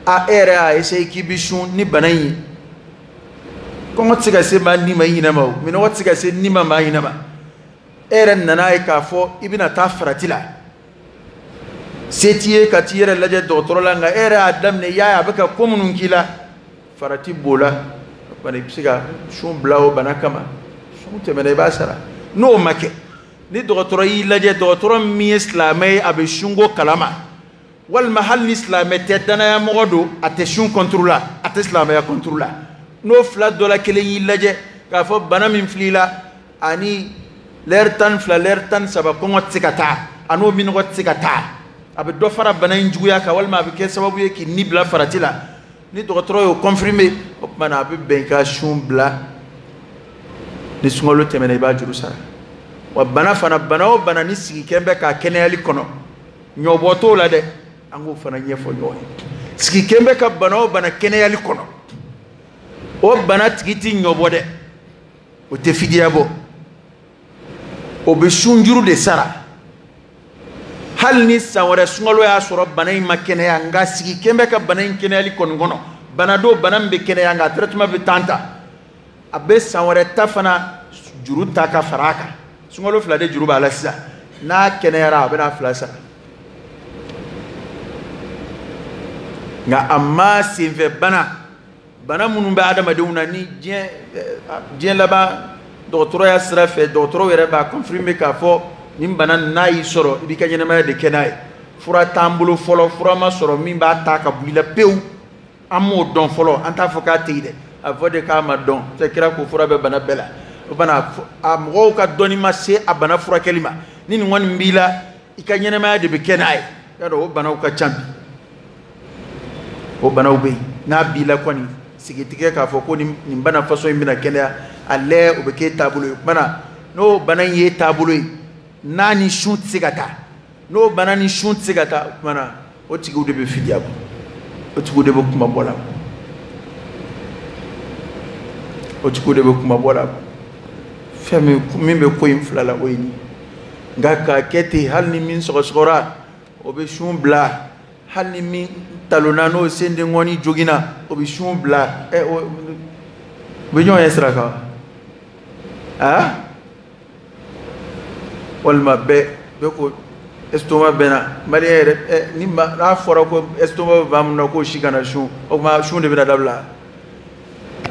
A e yɛrɛ y'a essayer k'i bɛ sun ni bana in ye, kɔngɔ tɛ se ka se maa ni ma i ɲinɛ ma, o minɔgɔ tɛ se ka se ni ma maa ɲinɛ ma. E yɛrɛ nana ye k'a fɔ i bɛna taa farati la, se t'i ye ka t'i yɛrɛ lajɛ dɔgɔtɔrɔ la, nka e yɛrɛ y'a daminɛ, i y'a ye a bɛ ka ko minnu k'i la, farati b'o la. Bana i bɛ se ka sun bila o bana kama, sun tɛmɛna i b'a sara. N'o ma kɛ, ni dɔgɔtɔrɔ y'i lajɛ, dɔgɔtɔrɔ min ye silamɛ ye, a bɛ sunko kalama, walima hali ni silamɛ tɛ, danayamɔgɔ don, a tɛ sun kɔnturu la, a tɛ silamɛya kɔnturu la, n'o fila dɔ la kelen y'i lajɛ k'a fɔ bana min fil'i la, ani lɛri 12 lɛri 13 kɔngɔ tɛ se ka taa, a n'o minɔgɔ tɛ se ka taa, a bɛ dɔ fara bana in juguya kan, walima a bɛ kɛ sababu ye k'i ni bila farati la, ni dɔgɔtɔrɔ y'o confirmer, o tuma na a bɛ bɛn i ka sun bila. Ni sunkalo tɛmɛna, i b'a juru sara. Wa bana fana, bana o bana ni sigi kɛn bɛ k'a kɛnɛyali kɔnɔ, ɲɔbɔ t'o la dɛ, an k'o fana ɲɛfɔ ɲɔgɔn ye. Sigi kɛn bɛ ka bana o bana kɛnɛyali kɔnɔ, o bana tigi ti ɲɔbɔ dɛ, o tɛ fidiya bɔ, o bɛ sunjuru de sara. Hali ni san wɛrɛ sunkalo y'a sɔrɔ bana in ma kɛnɛya, nka sigi kɛn bɛ ka bana in kɛnɛyali kɔni kɔnɔ, bana don, bana min bɛ kɛnɛya, nka traitement bɛ temps ta, a bɛ san wɛrɛ ta fana juru ta ka fara a kan. Sunkalo fila de juru b'a la sisan, n'a kɛnɛyara a bɛna fila sara. Nka a ma senfɛ bana, bana minnu bɛ adamadenw na, ni diɲɛ laban dɔgɔtɔrɔya sira fɛ, dɔgɔtɔrɔw yɛrɛ b'a confirmer k'a fɔ nin bana n'a y'i sɔrɔ, i b'i ka ɲɛnamaya de kɛ n'a ye. Fura t'an bolo fɔlɔ, fura ma sɔrɔ min b'a ta ka bɔ i la pewu, an m'o dɔn fɔlɔ, an t'a fɔ k'a tɛ yen dɛ, a fɔ de k'a ma dɔn. Cɛ kira ko fura bɛ bana bɛɛ la, o bana a mɔgɔw ka dɔnni ma se a bana furakɛli ma. Ni nin kɔni b'i la, i ka ɲɛnamaya de bɛ kɛ n'a ye. Y'a dɔn o banaw ka ca bi, o banaw bɛ yen, n'a b'i la kɔni sigi tigɛ k'a fɔ ko nin bana façon in bɛna kɛnɛya, a lɛ o bɛ k'e taabolo ye. O kumana n'o bana in y'e taabolo ye, n'a ni sun tɛ se ka taa, n'o bana ni sun tɛ se ka taa, o kumana o tigiw de bɛ fidiya bɔ, o tigiw de bɛ kuma bɔ la, o tigiw de bɛ kuma bɔ la. Fɛn min bɛ ko in fila la, o ye nin. Nka k'a kɛ ten, hali ni min sɔgɔsɔgɔra, o bɛ sun bila, hali ni min talonna n'o sendenkɔni joginna, o bɛ sun bila. Ɛ o bɛ ɲɔgɔn ye sira kan aa, walima bɛɛ ko estomac bɛ na. Maliyɛn yɛrɛ ɛ ni ma n'a fɔra ko estomac bɛ maa min na k'o si kana sun, o tuma sun de bɛna dabila.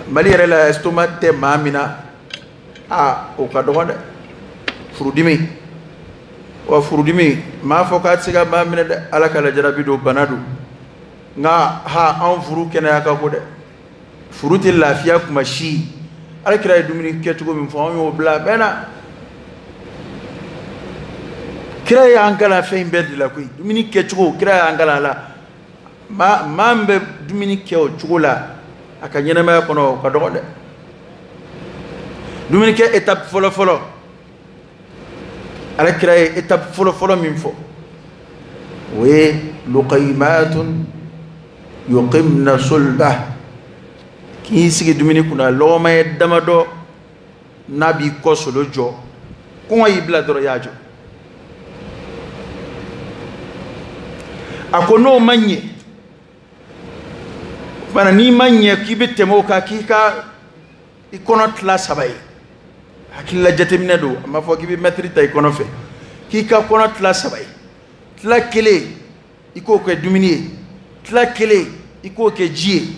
Mali yɛrɛ la, estomac tɛ maa min na, aa o ka dɔgɔn dɛ. Furudimi, wa furudimi m'a fɔ k'a tɛ se ka maa minɛ dɛ, Ala ka lajarabi don, bana don. Nka ha anw furu kɛnɛya ka go dɛ, furu tɛ lafiya kuma si. Ala kira ye dumuni kɛcogo min fɔ, anw y'o bila a bɛɛ na. Kira y'an kalan fɛn in bɛɛ de la koyi, dumuni kɛcogo kira y'an kalan a la. Maa min bɛ dumuni kɛ o cogo la a ka ɲɛnamaya kɔnɔ, o ka dɔgɔ dɛ. Dumuni kɛ étape fɔlɔ fɔlɔ, Ala kira ye étape fɔlɔ fɔlɔ min fɔ, o ye luqaymatun yuqimna sulba, k'i sigi dumuni kunna lɔgɔma ye damadɔ, n'a b'i kɔ solo jɔ, kɔngɔ y'i bila dɔrɔn i y'a jɔ. A ko n'o ma ɲɛ fana, n'i ma ɲɛ k'i bɛ tɛmɛ o kan, k'i ka i kɔnɔ tila saba ye, hakilila jateminɛ don, a ma fɔ k'i bɛ mɛtiri ta i kɔnɔ fɛ, k'i ka kɔnɔ tila saba ye, tila kelen i k'o kɛ dumuni ye, tila kelen i k'o kɛ ji ye,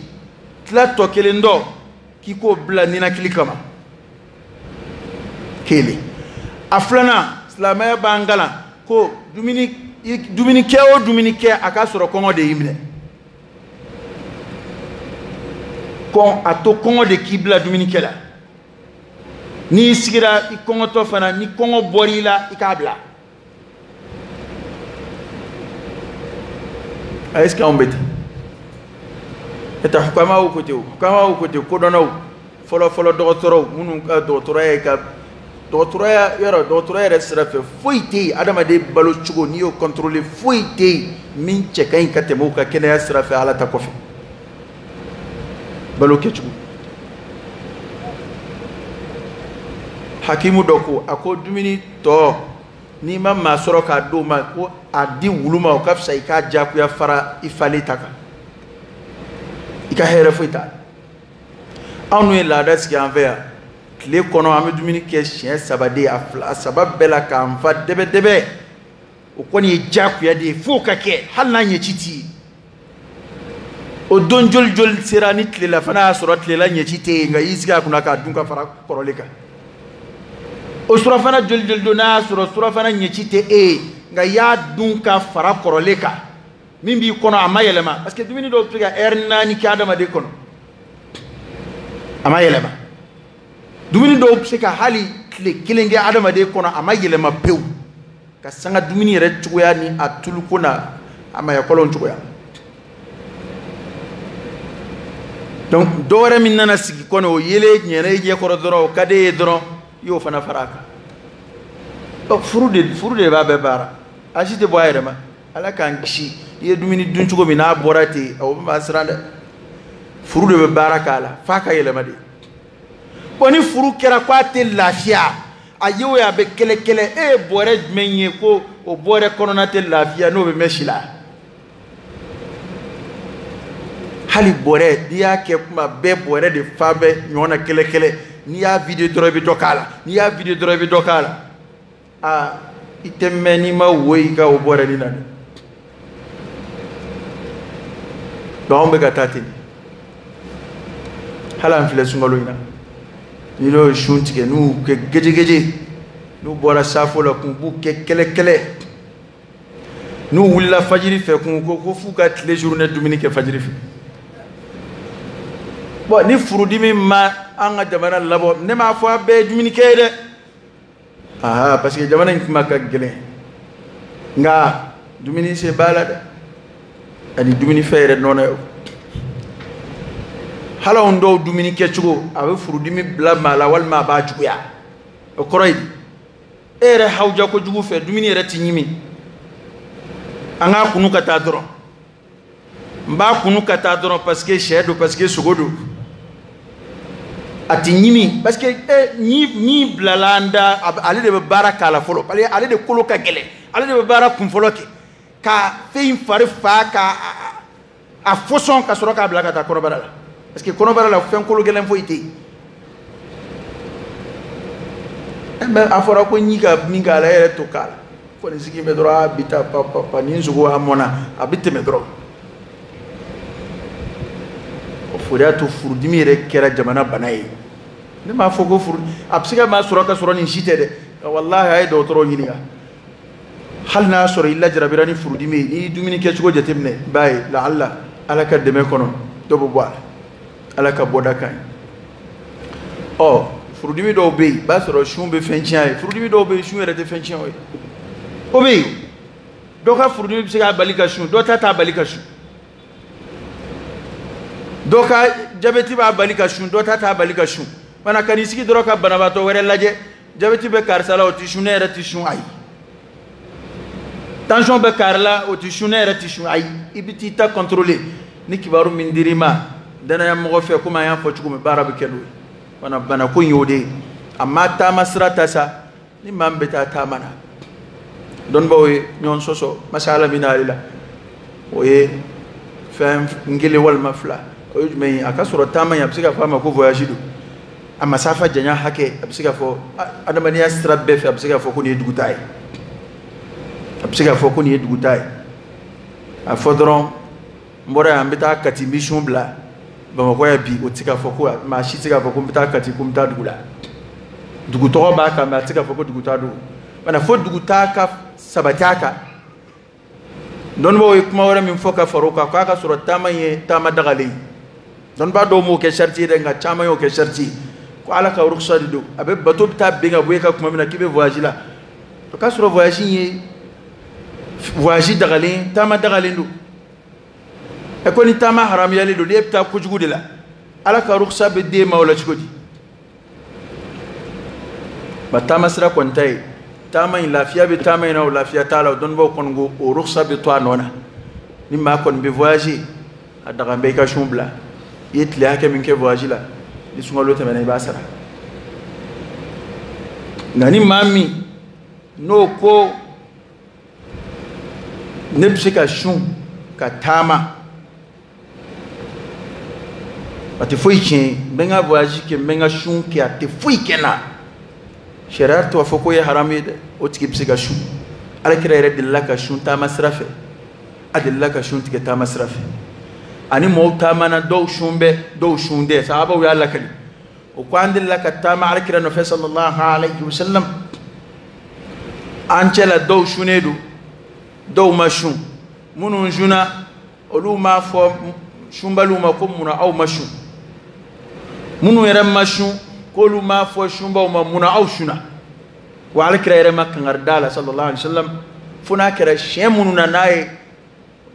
tila tɔ kelen dɔ k'i k'o bila ninakili kama. Kelen. A filanan, silamɛya b'an kalan ko dumuni kɛ o dumuni kɛ, a k'a sɔrɔ kɔngɔ de y'i minɛ. Kɔn a to kɔngɔ de k'i bila dumuni kɛ la. N'i sigira i kɔngɔtɔ fana, ni kɔngɔ bɔr'i la, i k'a bila. A est-ce que anw bɛ ten? E tɛ hukamaw ko ten, o hukamaw ko ten, kodɔnnaw fɔlɔ fɔlɔ, dɔgɔtɔrɔw minnu ka dɔgɔtɔrɔya ye ka Dɔgɔtɔrɔya yɔrɔ, dɔgɔtɔrɔya yɛrɛ sira fɛ foyi tɛ yen adamaden balo cogo n'i y'o contrôler, foyi tɛ yen min cɛ ka ɲi ka tɛmɛ o kan kɛnɛya sira fɛ Ala ta kɔfɛ. Balo kɛcogo. Hakimu dɔ ko a ko dumuni tɔ n'i ma maa sɔrɔ k'a d'o ma, ko a di wulu ma, o ka fisa i k'a diyagoya fara i falen ta kan, i ka hɛrɛ foyi t'a la. Anw ye laada sigi an fɛ yan, tile kɔnɔ an bɛ dumuni kɛ siɲɛ 3 de, a fila a 3 bɛɛ la k'an fa dɛbɛ dɛbɛ. O kɔni ye diyagoya de ye f'o ka kɛ, hali n'a ɲɛci t'i ye. O don joli joli sera ni tilela fana y'a sɔrɔ tilela ɲɛci tɛ yen, nka i y'i sigi a kunna k'a dun ka fara kɔrɔlen kan. O surafana joli joli don n'a y'a sɔrɔ surafana ɲɛci tɛ e ye, nka i y'a dun ka fara kɔrɔlen kan, min b'i kɔnɔ a ma yɛlɛma. Parce que dumuni dɔw bɛ se ka ɛri 4 kɛ adamaden kɔnɔ, a ma yɛlɛma. Dumuni dɔw bɛ se ka hali tile 1 kɛ adamaden kɔnɔ, a ma yɛlɛma pewu, ka sanga dumuni yɛrɛ cogoya ni a tuluko n'a a maɲakɔlɔn cogoya. Donc dɔ wɛrɛ min nana sigi kɔnɔ, o yelen ɲɛna i ɲɛkɔrɔ dɔrɔn, o ka d'e ye dɔrɔn, i y'o fana fara a kan. Ɔ, furu de b'a bɛɛ baara, a si tɛ bɔ a yɛrɛ ma. Ala k'an kisi, i ye dumuni dun cogo min n'a bɔra ten, o bɛ maa siran dɛ. Furu de bɛ baara k'a la f'a ka yɛlɛma de. Bon, ni furu kɛra k'a tɛ lafiya, a ye o ye a bɛ kɛlɛ kɛlɛ, e ye bɔrɛ jumɛn ye ko o bɔrɛ kɔnɔna tɛ lafiya n'o bɛ mɛn si la? Hali bɔrɛ n'i y'a kɛ kuma bɛɛ, bɔrɛ de fa bɛ ɲɔgɔn na kɛlɛ kɛlɛ. N'i y'a vide dɔrɔn i bɛ dɔ k'a la, n'i y'a vide dɔrɔn i bɛ dɔ k'a la. Aa, i tɛ mɛn n'i ma wo i ka o bɔrɛ nin na dɛ. Donc anw bɛ ka taa ten, hali an filɛ sunkalo in na, ni n'o ye sun tigɛ, n'u kɛ gejegeje, n'u bɔra safo la kun, b'u kɛ kɛlɛ kɛlɛ, n'u wulila fajiri fɛ kun, ko f'u ka tile journée dumuni kɛ fajiri fɛ. Bon, ni furudimi ma an ka jamana labɔ, ne m'a fɔ a bɛɛ ye dumuni kɛ ye dɛ. Aa, parce que jamana in kuma ka gɛlɛn, nka dumuni se b'a la dɛ, ani dumunifɛn yɛrɛ nɔnɔ ye. Hali anw dɔw dumuni kɛcogo a bɛ furudimi bila maa la, walima a b'a juguya. O kɔrɔ ye di? E yɛrɛ hawuja kojugu fɛ, dumuni yɛrɛ ti ɲimi. An k'a kunu ka taa dɔrɔn, n b'a kunu ka taa dɔrɔn, parce que sɛ don, parce que sogo don, a ti ɲimi. Parce que e ɲi bilala an da, ale de bɛ baara k'a la fɔlɔ, parce que ale de kolo ka gɛlɛn, ale de bɛ baara kun fɔlɔ kɛ ka fɛn in fari fa ka a fɔsɔn ka sɔrɔ k'a bila ka taa kɔnɔbara la. Parce que kɔnɔbara la fɛn kolo gɛlɛn foyi tɛ yen. Mais a fɔra ko ɲi ka min k'a la, e yɛrɛ to k'a la kɔni sigi bɛ dɔrɔn, a bi taa pa pa pa, ni sogo a mɔnna, a bɛ tɛmɛ dɔrɔn. O de y'a to furudimi yɛrɛ kɛra jamana bana ye. Ne m'a fɔ ko furu a bɛ se ka maa sɔrɔ ka sɔrɔ nin si tɛ dɛ. Walahi, a ye dɔgɔtɔrɔw ɲininka, hali n'a sɔrɔ i lajarabira ni furudimi ye, n'i ye dumuni kɛcogo jateminɛ, i b'a ye lahala Ala ka dɛmɛ kɔnɔ dɔ bɛ bɔ a la, Ala ka bɔda ka ɲi. Ɔ, furudimi dɔw bɛ yen, i b'a sɔrɔ sun bɛ fɛn tiɲɛ ye. Furudimi dɔw bɛ yen, sun yɛrɛ tɛ fɛn tiɲɛ o ye, o bɛ yen. Dɔ ka furudimi bɛ se k'a bali ka sun, dɔ ta t'a bali ka sun. Dɔ ka jabɛti b'a bali ka sun, dɔ ta t'a bali ka sun. Mana ka n'i sigi dɔrɔn ka banabaatɔ wɛrɛ lajɛ, jabɛti bɛ karisa la, o tɛ sun, ne yɛrɛ tɛ sun, ayi. Tension bɛ kari la, o tɛ sun, ne yɛrɛ tɛ sun, ayi. I bɛ t'i ta contrôler. Ni kibaru min dir'i ma danaya mɔgɔ fɛ, komi an y'a fɔ cogo min, baara bɛ kɛ n'o ye. Fana bana ko in y'o de ye. A ma taama sira ta sa, ni maa min bɛ taa taama na, dɔnnibaaw ye ɲɔgɔn sɔsɔ masala min na ale la, o ye fɛn kelen walima fila. O ye jumɛn ye? A ka sɔrɔ taama in, a bɛ se ka fɔ a ma ko voyage don, a masafa janya hakɛ, a bɛ se ka fɔ adamadenya sira bɛɛ fɛ, a bɛ se ka fɔ ko nin ye dugutaa ye, a bɛ se ka fɔ ko nin ye dugutaa ye. A fɔ dɔrɔn n bɔra yan, n bɛ taa Kati, n bɛ sun bila Bamakɔ yan bi, o tɛ se ka fɔ ko maa si tɛ se k'a fɔ ko n bɛ taa Kati, ko n bɛ taa dugu la. Dugu tɔgɔ b'a kan, mais a tɛ se ka fɔ ko dugutaa don. Wala fo dugutaa ka sabati a kan. Dɔnnibaaw ye kuma wɛrɛ min fɔ ka fara o kan, k'a ka sɔrɔ taama in ye taama dagalen ye. Dɔnnibaa dɔw m'o kɛ sariti ye dɛ, nka caman y'o kɛ sariti ye, ko Ala ka rukusa de don. A bɛ bato bɛ taa ben ka bɔ e ka tuma min na k'i bɛ voyage la, o k'a sɔrɔ voyage in ye voyage dagalen, taama dagalen don. Ɛ, ko ni taama haramuyalen don, n'e bɛ taa kojugu de la, Ala ka rukusa bɛ d'e ma o la cogo di? Ma taama sira kɔni ta ye taama in lafiya bɛ taama in na, o lafiya t'a la, o dɔnnibaw kɔni ko o ruksa bɛ to a nɔ na. Ni maa kɔni bɛ voyage, a daga bɛ i ka sun bila. I ye tile hakɛ min kɛ voyage la, ni sunkalo tɛmɛna, i b'a sara. Nka ni maa min n'o ko ne bɛ se ka sun ka taama, a tɛ foyi tiɲɛ, n bɛ n ka voyage kɛ, n bɛ n ka sun kɛ, a tɛ foyi kɛ n na, sariya t'o fɔ k'o ye haramu ye dɛ, o tigi bɛ se ka sun. Alakira yɛrɛ delila ka sun taama sira fɛ, a delila ka sun tigɛ taama sira fɛ. Ani mɔgɔw taamana, dɔw sun bɛ, dɔw sun tɛ. Sahabaw y'a lakali, o ko an delila ka taama alakira nɔfɛ sallallahu alayhi wa sallam, an cɛla dɔw sunnen don, dɔw ma sun. Minnu sunna, olu m'a fɔ sunbaliw ma ko munna aw ma sun. Minnu yɛrɛ ma sun, k'olu m'a fɔ sunbaw ma munna aw sunna. Wa alakira yɛrɛ ma kangari da la sallallahu alayhi wa sallam, fo n'a kɛra siɲɛ minnu na n'a ye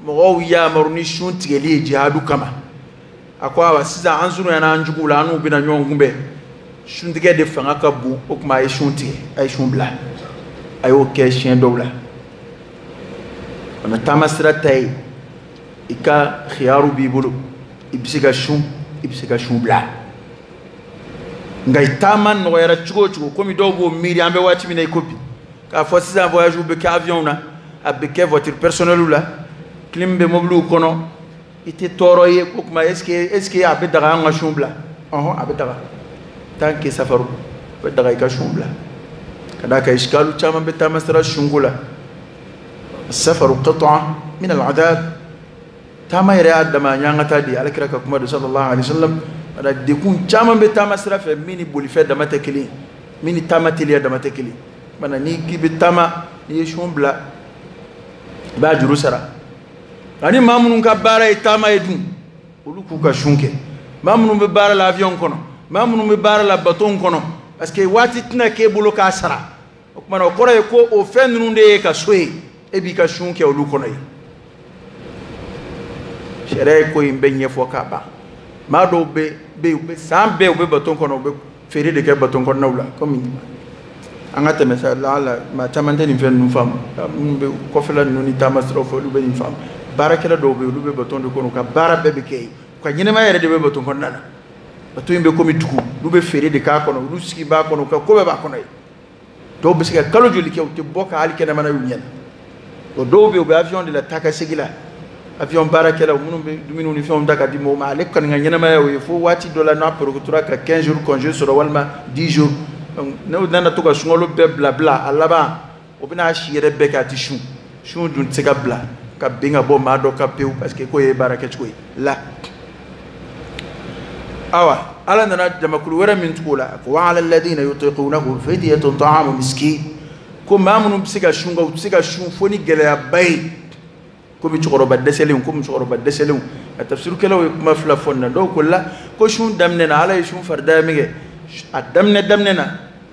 mɔgɔw yamaru ni sun tigɛli ye jihadu kama. A ko awa, sisan an surunyana an juguw la, an n'u bɛna ɲɔgɔn kunbɛn, suntigɛ de fanga ka bon, o tuma a ye sun tigɛ, a ye sun bila. A y'o kɛ siɲɛ dɔw la. O na taama sira ta ye, i ka khiyaru b'i bolo, i bɛ se ka sun, i bɛ se ka sun bila. Nka i taama nɔgɔyara cogo o cogo, komi dɔw b'o miiri an bɛ waati min na i ko bi, k'a fɔ sisan voyage bɛ kɛ avion na, a bɛ kɛ voiture personnelle la, clim bɛ mobiliw kɔnɔ, i tɛ tɔɔrɔ ye. Ko tuma est ce que a bɛ daga an ka sun bila? Ɔhɔn, a bɛ daga. Tant que safaru, a bɛ daga i ka sun bila, ka d'a kan iskalu caman bɛ taama sira sunko la. Safaru qit'a min al-adab, taama yɛrɛ y'a dama ɲangata de ye. Alakira ka kuma don sallallahu alaihi wa sallam. Wala dekun caman bɛ taama sira fɛ min ni bolifɛn dama tɛ kelen, min ni taama teliya dama tɛ kelen. Mana n'i k'i bɛ taama, n'i ye sun bila, i b'a juru sara. Ani maa minnu ka baara ye taama ye dun, olu k'u ka sun kɛ. Maa minnu bɛ baara la avion kɔnɔ, maa minnu bɛ baara la bateau kɔnɔ, parce que waati tɛna k'e bolo k'a sara. O tuma na, o kɔrɔ ye ko o fɛn ninnu de ye ka so ye, e b'i ka sun kɛ olu kɔnɔ ye. Sariya ye ko in bɛɛ ɲɛfɔ k'a ban. Maa dɔw bɛ yen, u bɛ san bɛɛ u bɛ bateau kɔnɔ, u bɛ feere de kɛ bateau kɔnɔnaw la. Komi an ka tɛmɛ sa la, maa caman tɛ nin fɛn ninnu faamu. Minnu bɛ kɔfɛla ninnu ni taama siraw fɛ, olu bɛ nin faamu. Baarakɛla dɔw bɛ yen, olu bɛ bateau de kɔnɔ, u ka baara bɛɛ bɛ kɛ yen, u ka ɲɛnɛmaya yɛrɛ de bɛ bateau kɔnɔna na. Bateau in bɛ komi dugu, olu bɛ feere de k'a kɔnɔ, olu sigi b'a kɔnɔ, u ka ko bɛɛ b'a kɔnɔ yen. Dɔw bɛ se ka kalo joli kɛ, u tɛ bɔ ka hali kɛnɛmana y'u ɲɛna. O dɔw bɛ yen, u bɛ avion de la taa ka segin la, avion baarakɛlaw minnu bɛ dumuniw ni fɛnw ta ka di mɔgɔw ma. Ale kɔni ka ɲɛnɛmaya y'o ye fo waati dɔ la n'a porokotora ka 15 jours congé sɔrɔ walima 10 jours. Donc n'o nana to ka sunkalo bɛɛ bila bila, a laban o bɛna si yɛrɛ bɛɛ kɛ a tɛ sun. Sun dun tɛ se ka bila ka bin ka bɔ maa dɔ kan pewu, parce que k'o ye baara kɛcogo ye la. Awa, ala nana jamakulu wɛrɛ min tugu o la, ko wa ala alladhina yutiqunahu fidyatun ta'amu miskin, ko maa minnu bɛ se ka sun, u tɛ se ka sun fo ni gɛlɛyaba ye, komi cɛkɔrɔba dɛsɛlenw, komi musokɔrɔba dɛsɛlenw. A tafsirukɛlaw ye kuma fila fɔ nin na. Dɔw ko la ko sun daminɛ na, ala ye sun farida min kɛ a daminɛ daminɛ na,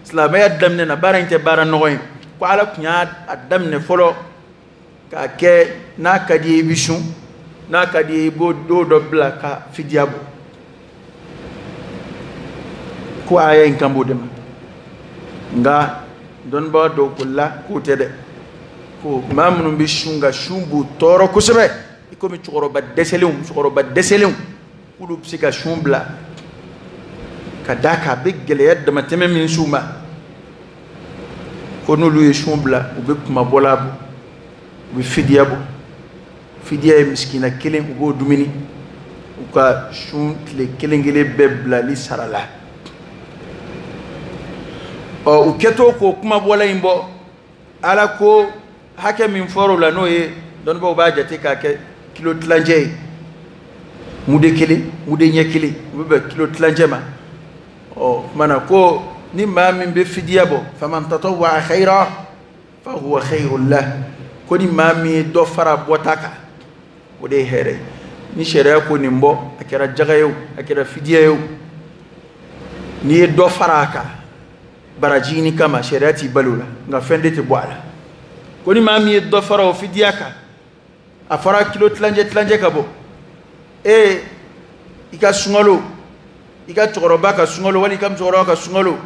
silamɛya daminɛ na, baara in tɛ baara nɔgɔ ye, ko ala tun y'a daminɛ fɔlɔ k'a kɛ n'a ka di ye i bɛ sun, n'a ka di ye i b'o don dɔ bila ka fidiya bɔ, ko aya in kan b'o de ma. Nka dɔnnibaa dɔw ko la k'o tɛ dɛ, ko maa minnu bɛ sun ka sun b'u tɔɔrɔ kosɛbɛ, i komi cɛkɔrɔba dɛsɛlenw, musokɔrɔba dɛsɛlenw, k'olu bɛ se ka sun bila, ka d'a kan a bɛ gɛlɛya damatɛmɛ min s'u ma, ko n'olu ye sun bila, u bɛ kumabɔla bɔ, u bɛ fidiya bɔ. Fidiya ye misikina kelen, u b'o dumuni, u ka sun tile kelen kelen bɛɛ bilali sara la. Ɔ, u kɛtɔ k'o kumabɔla in bɔ, ala ko hakɛ min fɔra o la, n'o ye dɔnnibaaw b'a jate k'a kɛ kilo tilancɛ ye, mude kelen, mude ɲɛ kelen, u bɛ bɛn kilo tilancɛ ma. Ɔ kumana ko ni maa min bɛ fidiya bɔ, faman tatawwa khayra fa huwa khayrun lah, ko ni maa min ye dɔ fara bɔta kan, o de ye hɛrɛ ye. Ni sariya ko nin bɔ, a kɛra jaga ye o, a kɛra fidiya ye o, n'i ye dɔ fara a kan baraji ɲini kama, sariya t'i bali o la, nka fɛn de tɛ bɔ a la. Ko ni maa min ye dɔ fara o fidiya kan, a fɔra kilo tilancɛ tilancɛ ka bɔ, e i ka sunkalo, i ka cɛkɔrɔba ka sunkalo wali i ka musokɔrɔba ka sunkalo,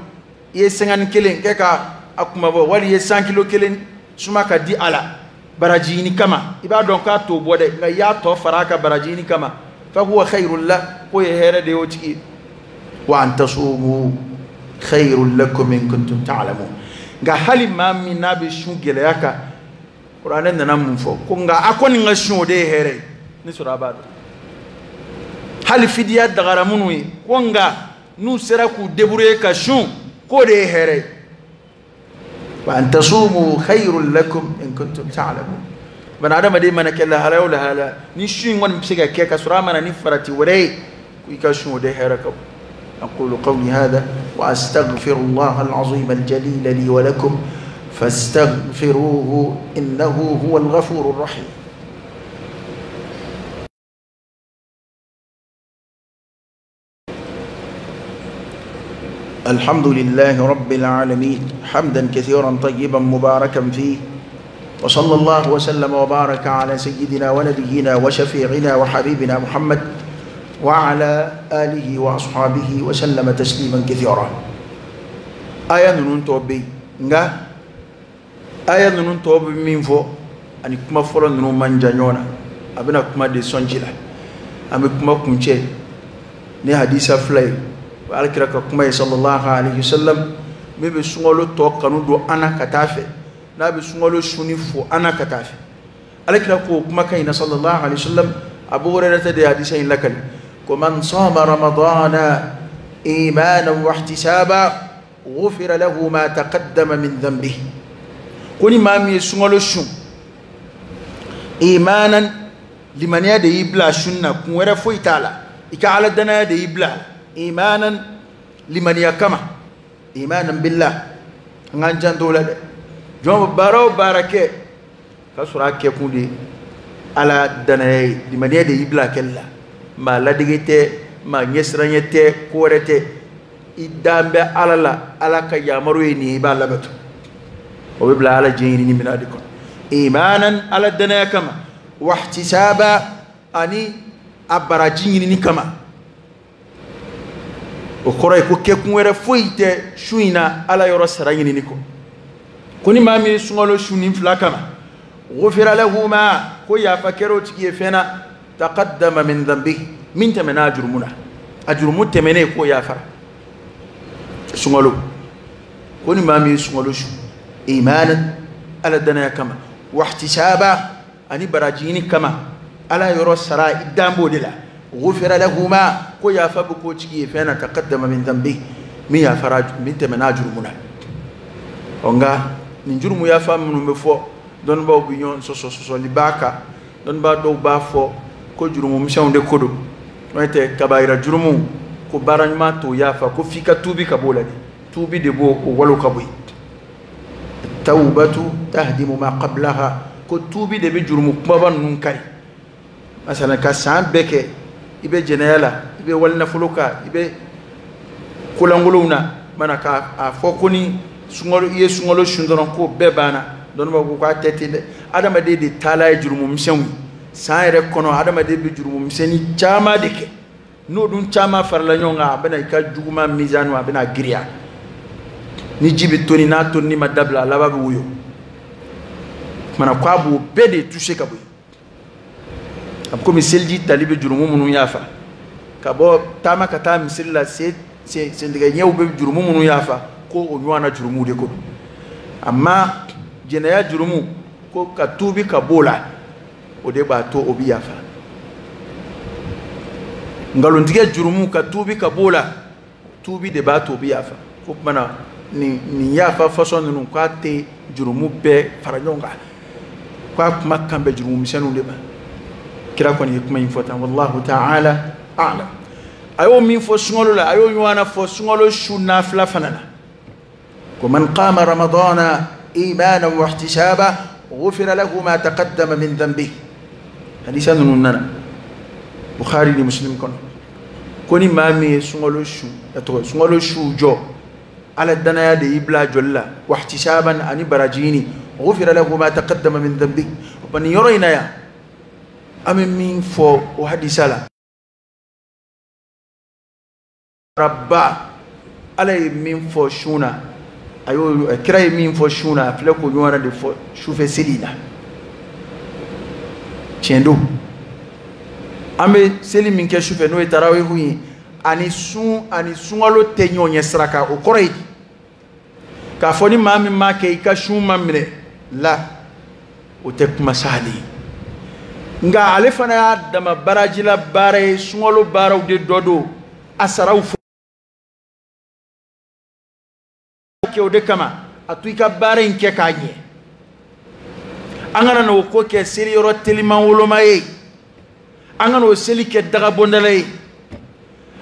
I ye 50 kelen kɛ ka a kunmabɔ, wali i ye 100 kilo kelen suma ka di a la baraji ɲini kama, i b'a dɔn k'a t'o bɔ dɛ, nka i y'a tɔ fara a kan baraji ɲini kama, fa huwa khayrun la, k'o ye hɛrɛ de ye o tigi ye. Wa an tasumu khayrun lakum in kuntum ta'lamun. Nka hali maa min n'a bɛ sun gɛlɛya kan, kuranɛ nana mun fɔ? Ko nka a kɔni ka sun, o de ye hɛrɛ ye, ni sɔrɔ a b'a dɔn. Hali fidiya dagara minnu ye, ko nka n'u sera k'u débrouiller ka sun, k'o de ye hɛrɛ ye. Wa an tasumu khayrun lakum in kuntum ta'lamun. Bana adamaden mana kɛ lahala o lahala, ni sun in kɔni bɛ se ka kɛ ka sɔrɔ a ma na ni farati wɛrɛ ye, ko i ka sun, o de hɛrɛ ka bon. أقول قولي هذا وأستغفر الله العظيم الجليل لي ولكم فاستغفروه إنه هو الغفور الرحيم. الحمد لله رب العالمين حمدا كثيرا طيبا مباركا فيه، وصلى الله وسلم وبارك على سيدنا ونبينا وشفيعنا وحبيبنا محمد وعلى آله وأصحابه وسلم تسليما كثيرا. آية نون توبي nga آية نون توبي min fɔ ani kuma fɔlɔ ninnu man jan ɲɔgɔn na, a bɛna kuma de sɔnji la. An bɛ kuma kuncɛ ni hadisa fila ye, alakira ka kuma ye sallallahu alaihi wasallam, min bɛ sunkalo tɔ kanu don an na ka taa fɛ, n'a bɛ sunkalo sunni fo an na ka taa fɛ. Alakira ko kumakan in na sallallahu alaihi wasallam, Abu Hurairah de hadisa in lakali ko man sama ramadana imanan wa ihtisaba ghufira lahu ma taqaddama min dhanbihi. Ko ni maa min ye sunkalo sun imanan, limaniya de y'i bila sun na, kun wɛrɛ foyi t'a la, i ka ala danaya de y'i bila, imanan limaniya kama, imanan billah. An k'an janto o la dɛ. Jɔn bɛ baara o baara kɛ k'a sɔrɔ a kɛkun de ala danaya ye, limaniya de y'i bila a kɛli la, maa ladege tɛ, maa ɲɛsiranɲɛ tɛ, ko wɛrɛ tɛ, i dan bɛ ala la, ala ka yamaru ye nin ye, i b'a labato. O bɛ bila ala diɲɛ ɲini minɛn de kɔnɔ. Imanan ala danaya kama, wahtisaba ani a baraji ɲinini kama. O kɔrɔ ye ko kɛkun wɛrɛ foyi tɛ su in na ala yɔrɔ sara ɲinini kɔ. Ko ni maa min ye sunkalo su nin fila kama, ghufira lahu ma, ko yafa kɛra o tigi ye fɛn na, taqaddama min dhanbihi, min tɛmɛna a jurumu na, a jurumu tɛmɛnen k'o yafara. Sunkalo, ko ni maa min ye sunkalo su imanan ala danaya kama, wahtisaba ani baraji ɲini kama, ala yɔrɔ sara i dan b'o de la, ghufira lahu ma, ko yafa bɛ k'o tigi ye fɛn na, taqaddama min dhanbihi, min yafara, min tɛmɛna a jurumu na. Ɔ nka nin jurumu yafa minnu bɛ fɔ, dɔnnibaaw bɛ ɲɔgɔn sɔsɔ sɔsɔli b'a kan. Dɔnnibaa dɔw b'a fɔ ko jurumu misɛnw de ko don, n'o tɛ kabayira jurumu ko baara ɲuman t'o yafa, ko f'i ka tuubi ka b'o la de, tuubi de b'o o walo ka bɔ yen. Tawbatu tahdimu ma qablaha, ko tuubi de bɛ jurumu kumaba ninnu kari. Masalan ka san bɛɛ kɛ i bɛ jɛnɛya la, i bɛ walinafolo kan, i bɛ kolankolonw na, mana k'a fɔ ko ni sunkalo i ye sunkalo sun dɔrɔn k'o bɛɛ banna, dɔnnibaaw ko k'a tɛ ten dɛ. Adamaden de taala ye jurumu misɛnw ye. San yɛrɛ kɔnɔ adamaden bɛ jurumu misɛnnin caman de kɛ, n'o dun caman farala ɲɔgɔn kan, a bɛna i ka juguman mizanu, a bɛna giriya. Ni ji bɛ toni, n'a tonni ma dabila, a laban bɛ woyo. Kumana k'a b'o bɛɛ de toucher ka bɔ yen. A bɛ komi seliji tali bɛ jurumu minnu yafa, ka bɔ taama ka taa misiri la, sentigɛ ɲɛw bɛ jurumu minnu yafa, ko o ɲɔgɔnna jurumu de ko don. Amma jɛnɛya jurumu, ko ka tuubi ka b'o la, o de b'a to o bɛ yafa. Nkalontigɛ jurumu, ka tuubi ka b'o la, tuubi de b'a to o bɛ yafa. Ko kumana nin yafa façon ninnu, k'a tɛ jurumu bɛɛ fara ɲɔgɔn kan, k'a kuma kan bɛ jurumu misɛnninw de ma. Kira kɔni ye kuma in fɔ tan, wallahu ta'ala a'lam. A y'o min fɔ sunkalo la, a y'o ɲɔgɔnna fɔ sunkalo su nafila fana na. Ko man qama ramadana imanan wa ihtisaba ghufira lahu ma taqaddama min dhanbihi. Hadisa ninnu nana Bukhari ni Muslim kɔnɔ. Ko ni maa min ye sunkalo su, a tɔgɔ sunkalo su jɔ, ala danaya de y'i bila jɔli la, wa ihtisaban ani baraji ɲini, ghufira lahu ma taqaddama min dhanbihi. O nin yɔrɔ in na yan, an bɛ min fɔ o hadisa la, rabba Ala ye min fɔ sun na, a y'o kira ye min fɔ sun na, a filɛ k'o ɲɔgɔnna de fɔ sufɛ seli in na. Tiɲɛ don, an bɛ seli min kɛ sufɛ n'o ye tarawehu ye, ani sun ani sunkalo tɛ ɲɔgɔn ɲɛ sira kan. O kɔrɔ ye di? K'a fɔ ni maa min m'a kɛ i ka sun ma minɛ la, o tɛ kuma sahali ye. Nka ale fana y'a dama barajila baara ye, sunkalo baaraw de dɔ don, a saraw fɔ kɛ o de kama a to i ka baara in kɛ k'a ɲɛ. An kana n'o ko kɛ seliyɔrɔ teliman woloma ye, an kana o seli kɛ dagabondala ye,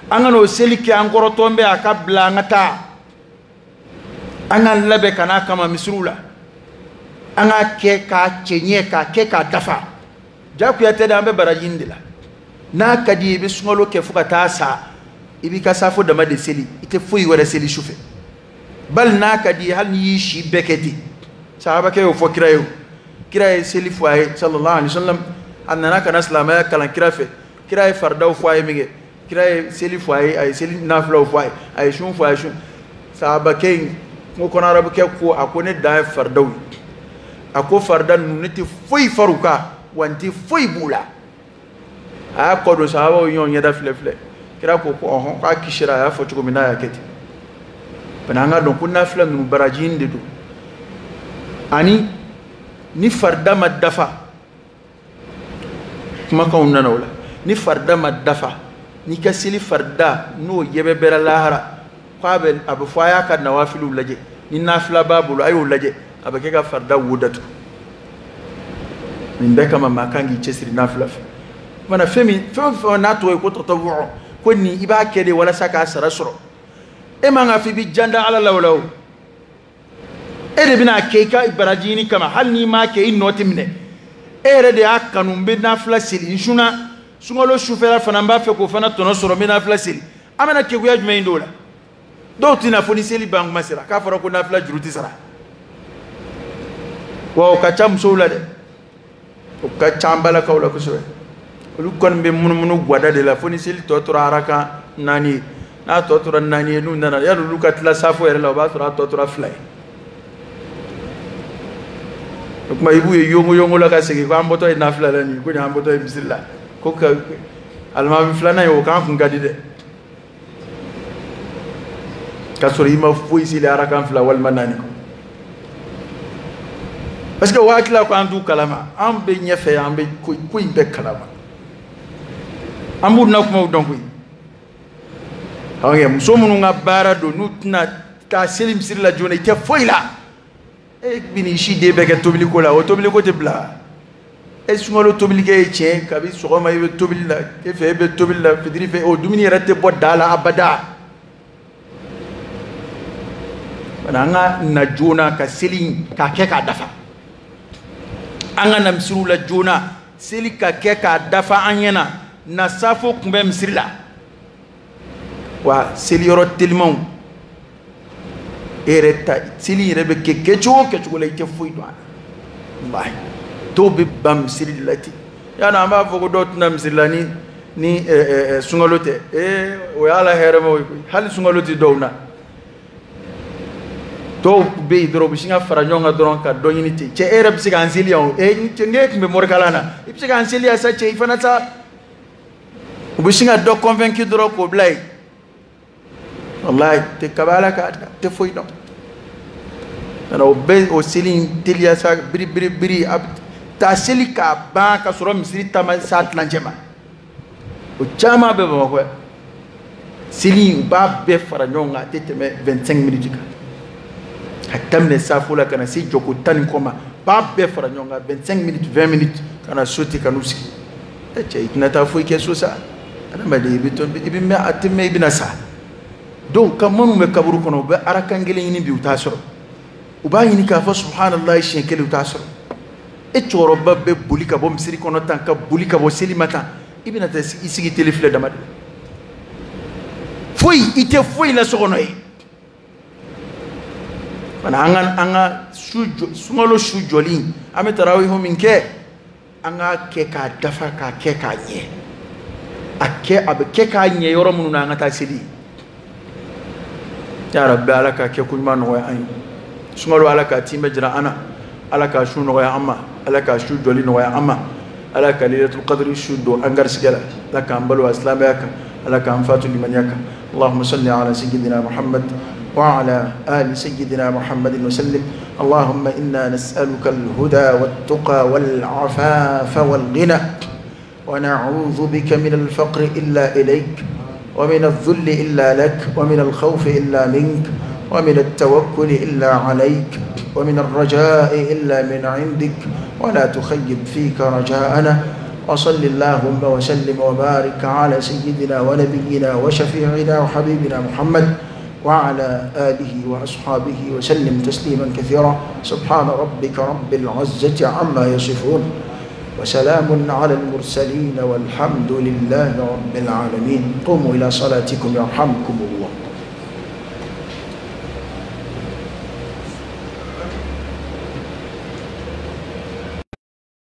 an kana o seli kɛ an kɔrɔtɔn bɛ a ka bila an ka taa. An k'an labɛn ka n'a kama misiriw la, an k'a kɛ k'a cɛɲɛ, k'a kɛ k'a dafa. Jagoya tɛ dɛ, an bɛ baraji in de la. N'a ka di ye i bɛ sunkalo kɛ fo ka taa sa, i b'i ka safo dama de seli, i tɛ foyi wɛrɛ seli sufɛ. Bali n'a ka di ye hali n'i y'i si bɛɛ kɛ ten, sahabakɛ y'o fɔ kira ye o. Kira ye seli fɔ a ye sallallahu alaihi wasallam, a nana ka na silamɛya kalan kira fɛ. Kira ye faridaw fɔ a ye min kɛ, kira ye seli fɔ a ye, a ye seli nafilaw fɔ a ye, a ye sun fɔ a ye sun. Sahabakɛ in kungo kɔnɔ arabukɛ ko a ko ne dan ye faridaw ye, a ko farida ninnu ne tɛ foyi far'u kan wa n tɛ foyi b'u la. A y'a kɔ don, sahabaw ye ɲɔgɔn ɲɛda filɛ filɛ. Kira ko ko ɔhɔn, k'a kisira, a y'a fɔ cogo min n'a y'a kɛ ten. Bana an ka dɔn ko nafila ninnu baraji in de don, ani ni farida ma dafa, kumakanw nana o la, ni farida ma dafa, n'i ka seli farida n'o yɛbɛbɛra lahara, k'a bɛ a bɛ fɔ a y'a ka nawafiliw lajɛ, ni nafila b'a bolo a y'o lajɛ, a bɛ kɛ ka farida wo datugu. Nin bɛɛ kama maa kan k'i cɛsiri nafila fɛ. Fana fɛn min fɛn o fɛn n'a tɔgɔ ye ko tɔtɔwɔ, ko nin i b'a kɛ de walasa k'a sara sɔrɔ. E man ka fɔ i bɛ janda Ala la o la o. E de bɛna kɛ i ka baraji ɲini kama, hali n'i m'a kɛ i nɔ tɛ minɛ. E yɛrɛ de y'a kanu, n bɛ nafila seli n sunna, sunkalo sufɛla fana n b'a fɛ k'o fana tɔnɔ sɔrɔ, n bɛ nafila seli. An bɛna keguya jumɛn in don o la? Dɔw tɛna fɔ ni seli ban kuma sera k'a fɔra ko nafila juru tɛ sara. Wa o ka ca musow la dɛ, o ka ca an balakaw la kosɛbɛ. Olu kɔni bɛ munumunu gwada de la fo ni seli tɔ tora arakan naani ye. N'a tɔ tora naani ye, n'u nana yanni olu ka tila safo yɛrɛ la, o b'a sɔrɔ a tɔ tora fila ye. O tuma i b'u ye yongo yongo la ka segin ko an bɔtɔ ye nafila la nin ye, ko nin an bɔtɔ ye misiri la, ko ka alimami filanan ye o k'an kun ka di dɛ. K'a sɔrɔ i ma foyi seli arakan fila walima naani kɔ. Parce que o hakili la ko an t'u kalama, an bɛ ɲɛfɛ yan, an bɛ ko in bɛɛ kalama, an b'u na kumaw dɔn koyi. Muso minnu ka baara don n'u tɛna taa seli misiri la joona, i tɛ foyi la, e bɛ n'i si den bɛɛ kɛ tobiliko la, o tobiliko tɛ bila. E sunkalo tobilikɛ ye tiɲɛ, kabi sɔgɔma i bɛ tobili la, e fɛ e bɛ tobili la, fitiri fɛ o dumuni yɛrɛ tɛ bɔ da la abada. An ka na joona ka seli k'a kɛ k'a dafa, an ka na misiriw la joona, seli ka kɛ k'a dafa an ɲɛna, na safo kunbɛn misiri la. Wa seliyɔrɔ telimanw e yɛrɛ ta seli yɛrɛ bɛ kɛ kɛcogo o kɛcogo la, i tɛ foyi dɔn a la. Walahi dɔw bɛ ban misiri de la ten. Yanni an b'a fɔ ko dɔw tɛna misiri la ni sunkalo tɛ, o y'a la hɛrɛmaw ye koyi, hali sunkalo tɛ dɔw na. Dɔw bɛ yen dɔrɔn u bɛ sin ka fara ɲɔgɔn kan dɔrɔn ka dɔ ɲini ten. Cɛ e yɛrɛ bɛ se k'an seli yan o, cɛ n'e tun bɛ morikalan na, i bɛ se k'an seli yan sa cɛ, i fana sa. U bɛ sin ka dɔ convaincu dɔrɔn k'o bila yen. Walahi tɛ kaba ala k'a da, tɛ foyi dɔn. Nka o bɛ o seli in teliya sa, biri biri biri, a bɛ taa seli k'a ban ka sɔrɔ misiri ta ma s'a tilancɛ ma. O caman bɛ Bamakɔ yan. Seli in u b'a bɛɛ fara ɲɔgɔn kan, a tɛ tɛmɛ 25 minutes kan. Ka daminɛ safo la ka na se jɔko tan ni kɔ ma, b'a bɛɛ fara ɲɔgɔn kan 25 minutes, 20 minutes, ka na so ten ka n'u sigi. E cɛ i tɛna taa foyi kɛ so sa, adamaden i bɛ to i bɛ mɛn, a tɛ mɛn i bɛna sa. Dɔw ka minnu bɛ kaburu kɔnɔ, u bɛ arakan kelen ɲini bi u t'a sɔrɔ, u b'a ɲini k'a fɔ subhanallahi siɲɛ kelen u t'a sɔrɔ. E cɛkɔrɔba bɛ boli ka bɔ misiri kɔnɔ tan, ka boli ka bɔ seli ma tan, i bɛna taa i sigi tele filɛ dama de. Foyi i tɛ foyi la so kɔnɔ yen. Bana an ka su jɔ, sunkalo su jɔli, an bɛ tarawihu min kɛ, an k'a kɛ k'a dafa, k'a kɛ k'a ɲɛ. A kɛ a bɛ kɛ k'a ɲɛ yɔrɔ minnu na, an ka taa seli. Ya Rabbi, ala ka kɛ ko ɲuman nɔgɔya an ye. Sunkalo, ala ka timɛ jira an na, ala ka su nɔgɔya an ma, ala ka su jɔli nɔgɔya an ma, ala ka Lailatul Qadri su don an garisɛgɛ la, ala k'an balo a silamɛya kan, ala k'an fatu limaniya kan. اللهم صل على سيدنا محمد وعلى آل سيدنا محمد وسلم. اللهم إنا نسألك الهدى والتقى والعفاف والغنى، ونعوذ بك من الفقر إلا إليك، ومن الذل إلا لك، ومن الخوف إلا منك، ومن التوكل إلا عليك، ومن الرجاء إلا من عندك، ولا تخيب فيك رجاءنا. وصل اللهم وسلم وبارك على سيدنا ونبينا وشفيعنا وحبيبنا محمد وعلى آله وأصحابه وسلم تسليما كثيرا. سبحان ربك رب العزة عما يصفون، وسلام على المرسلين، والحمد لله رب العالمين. قوموا إلى صلاتكم يرحمكم الله.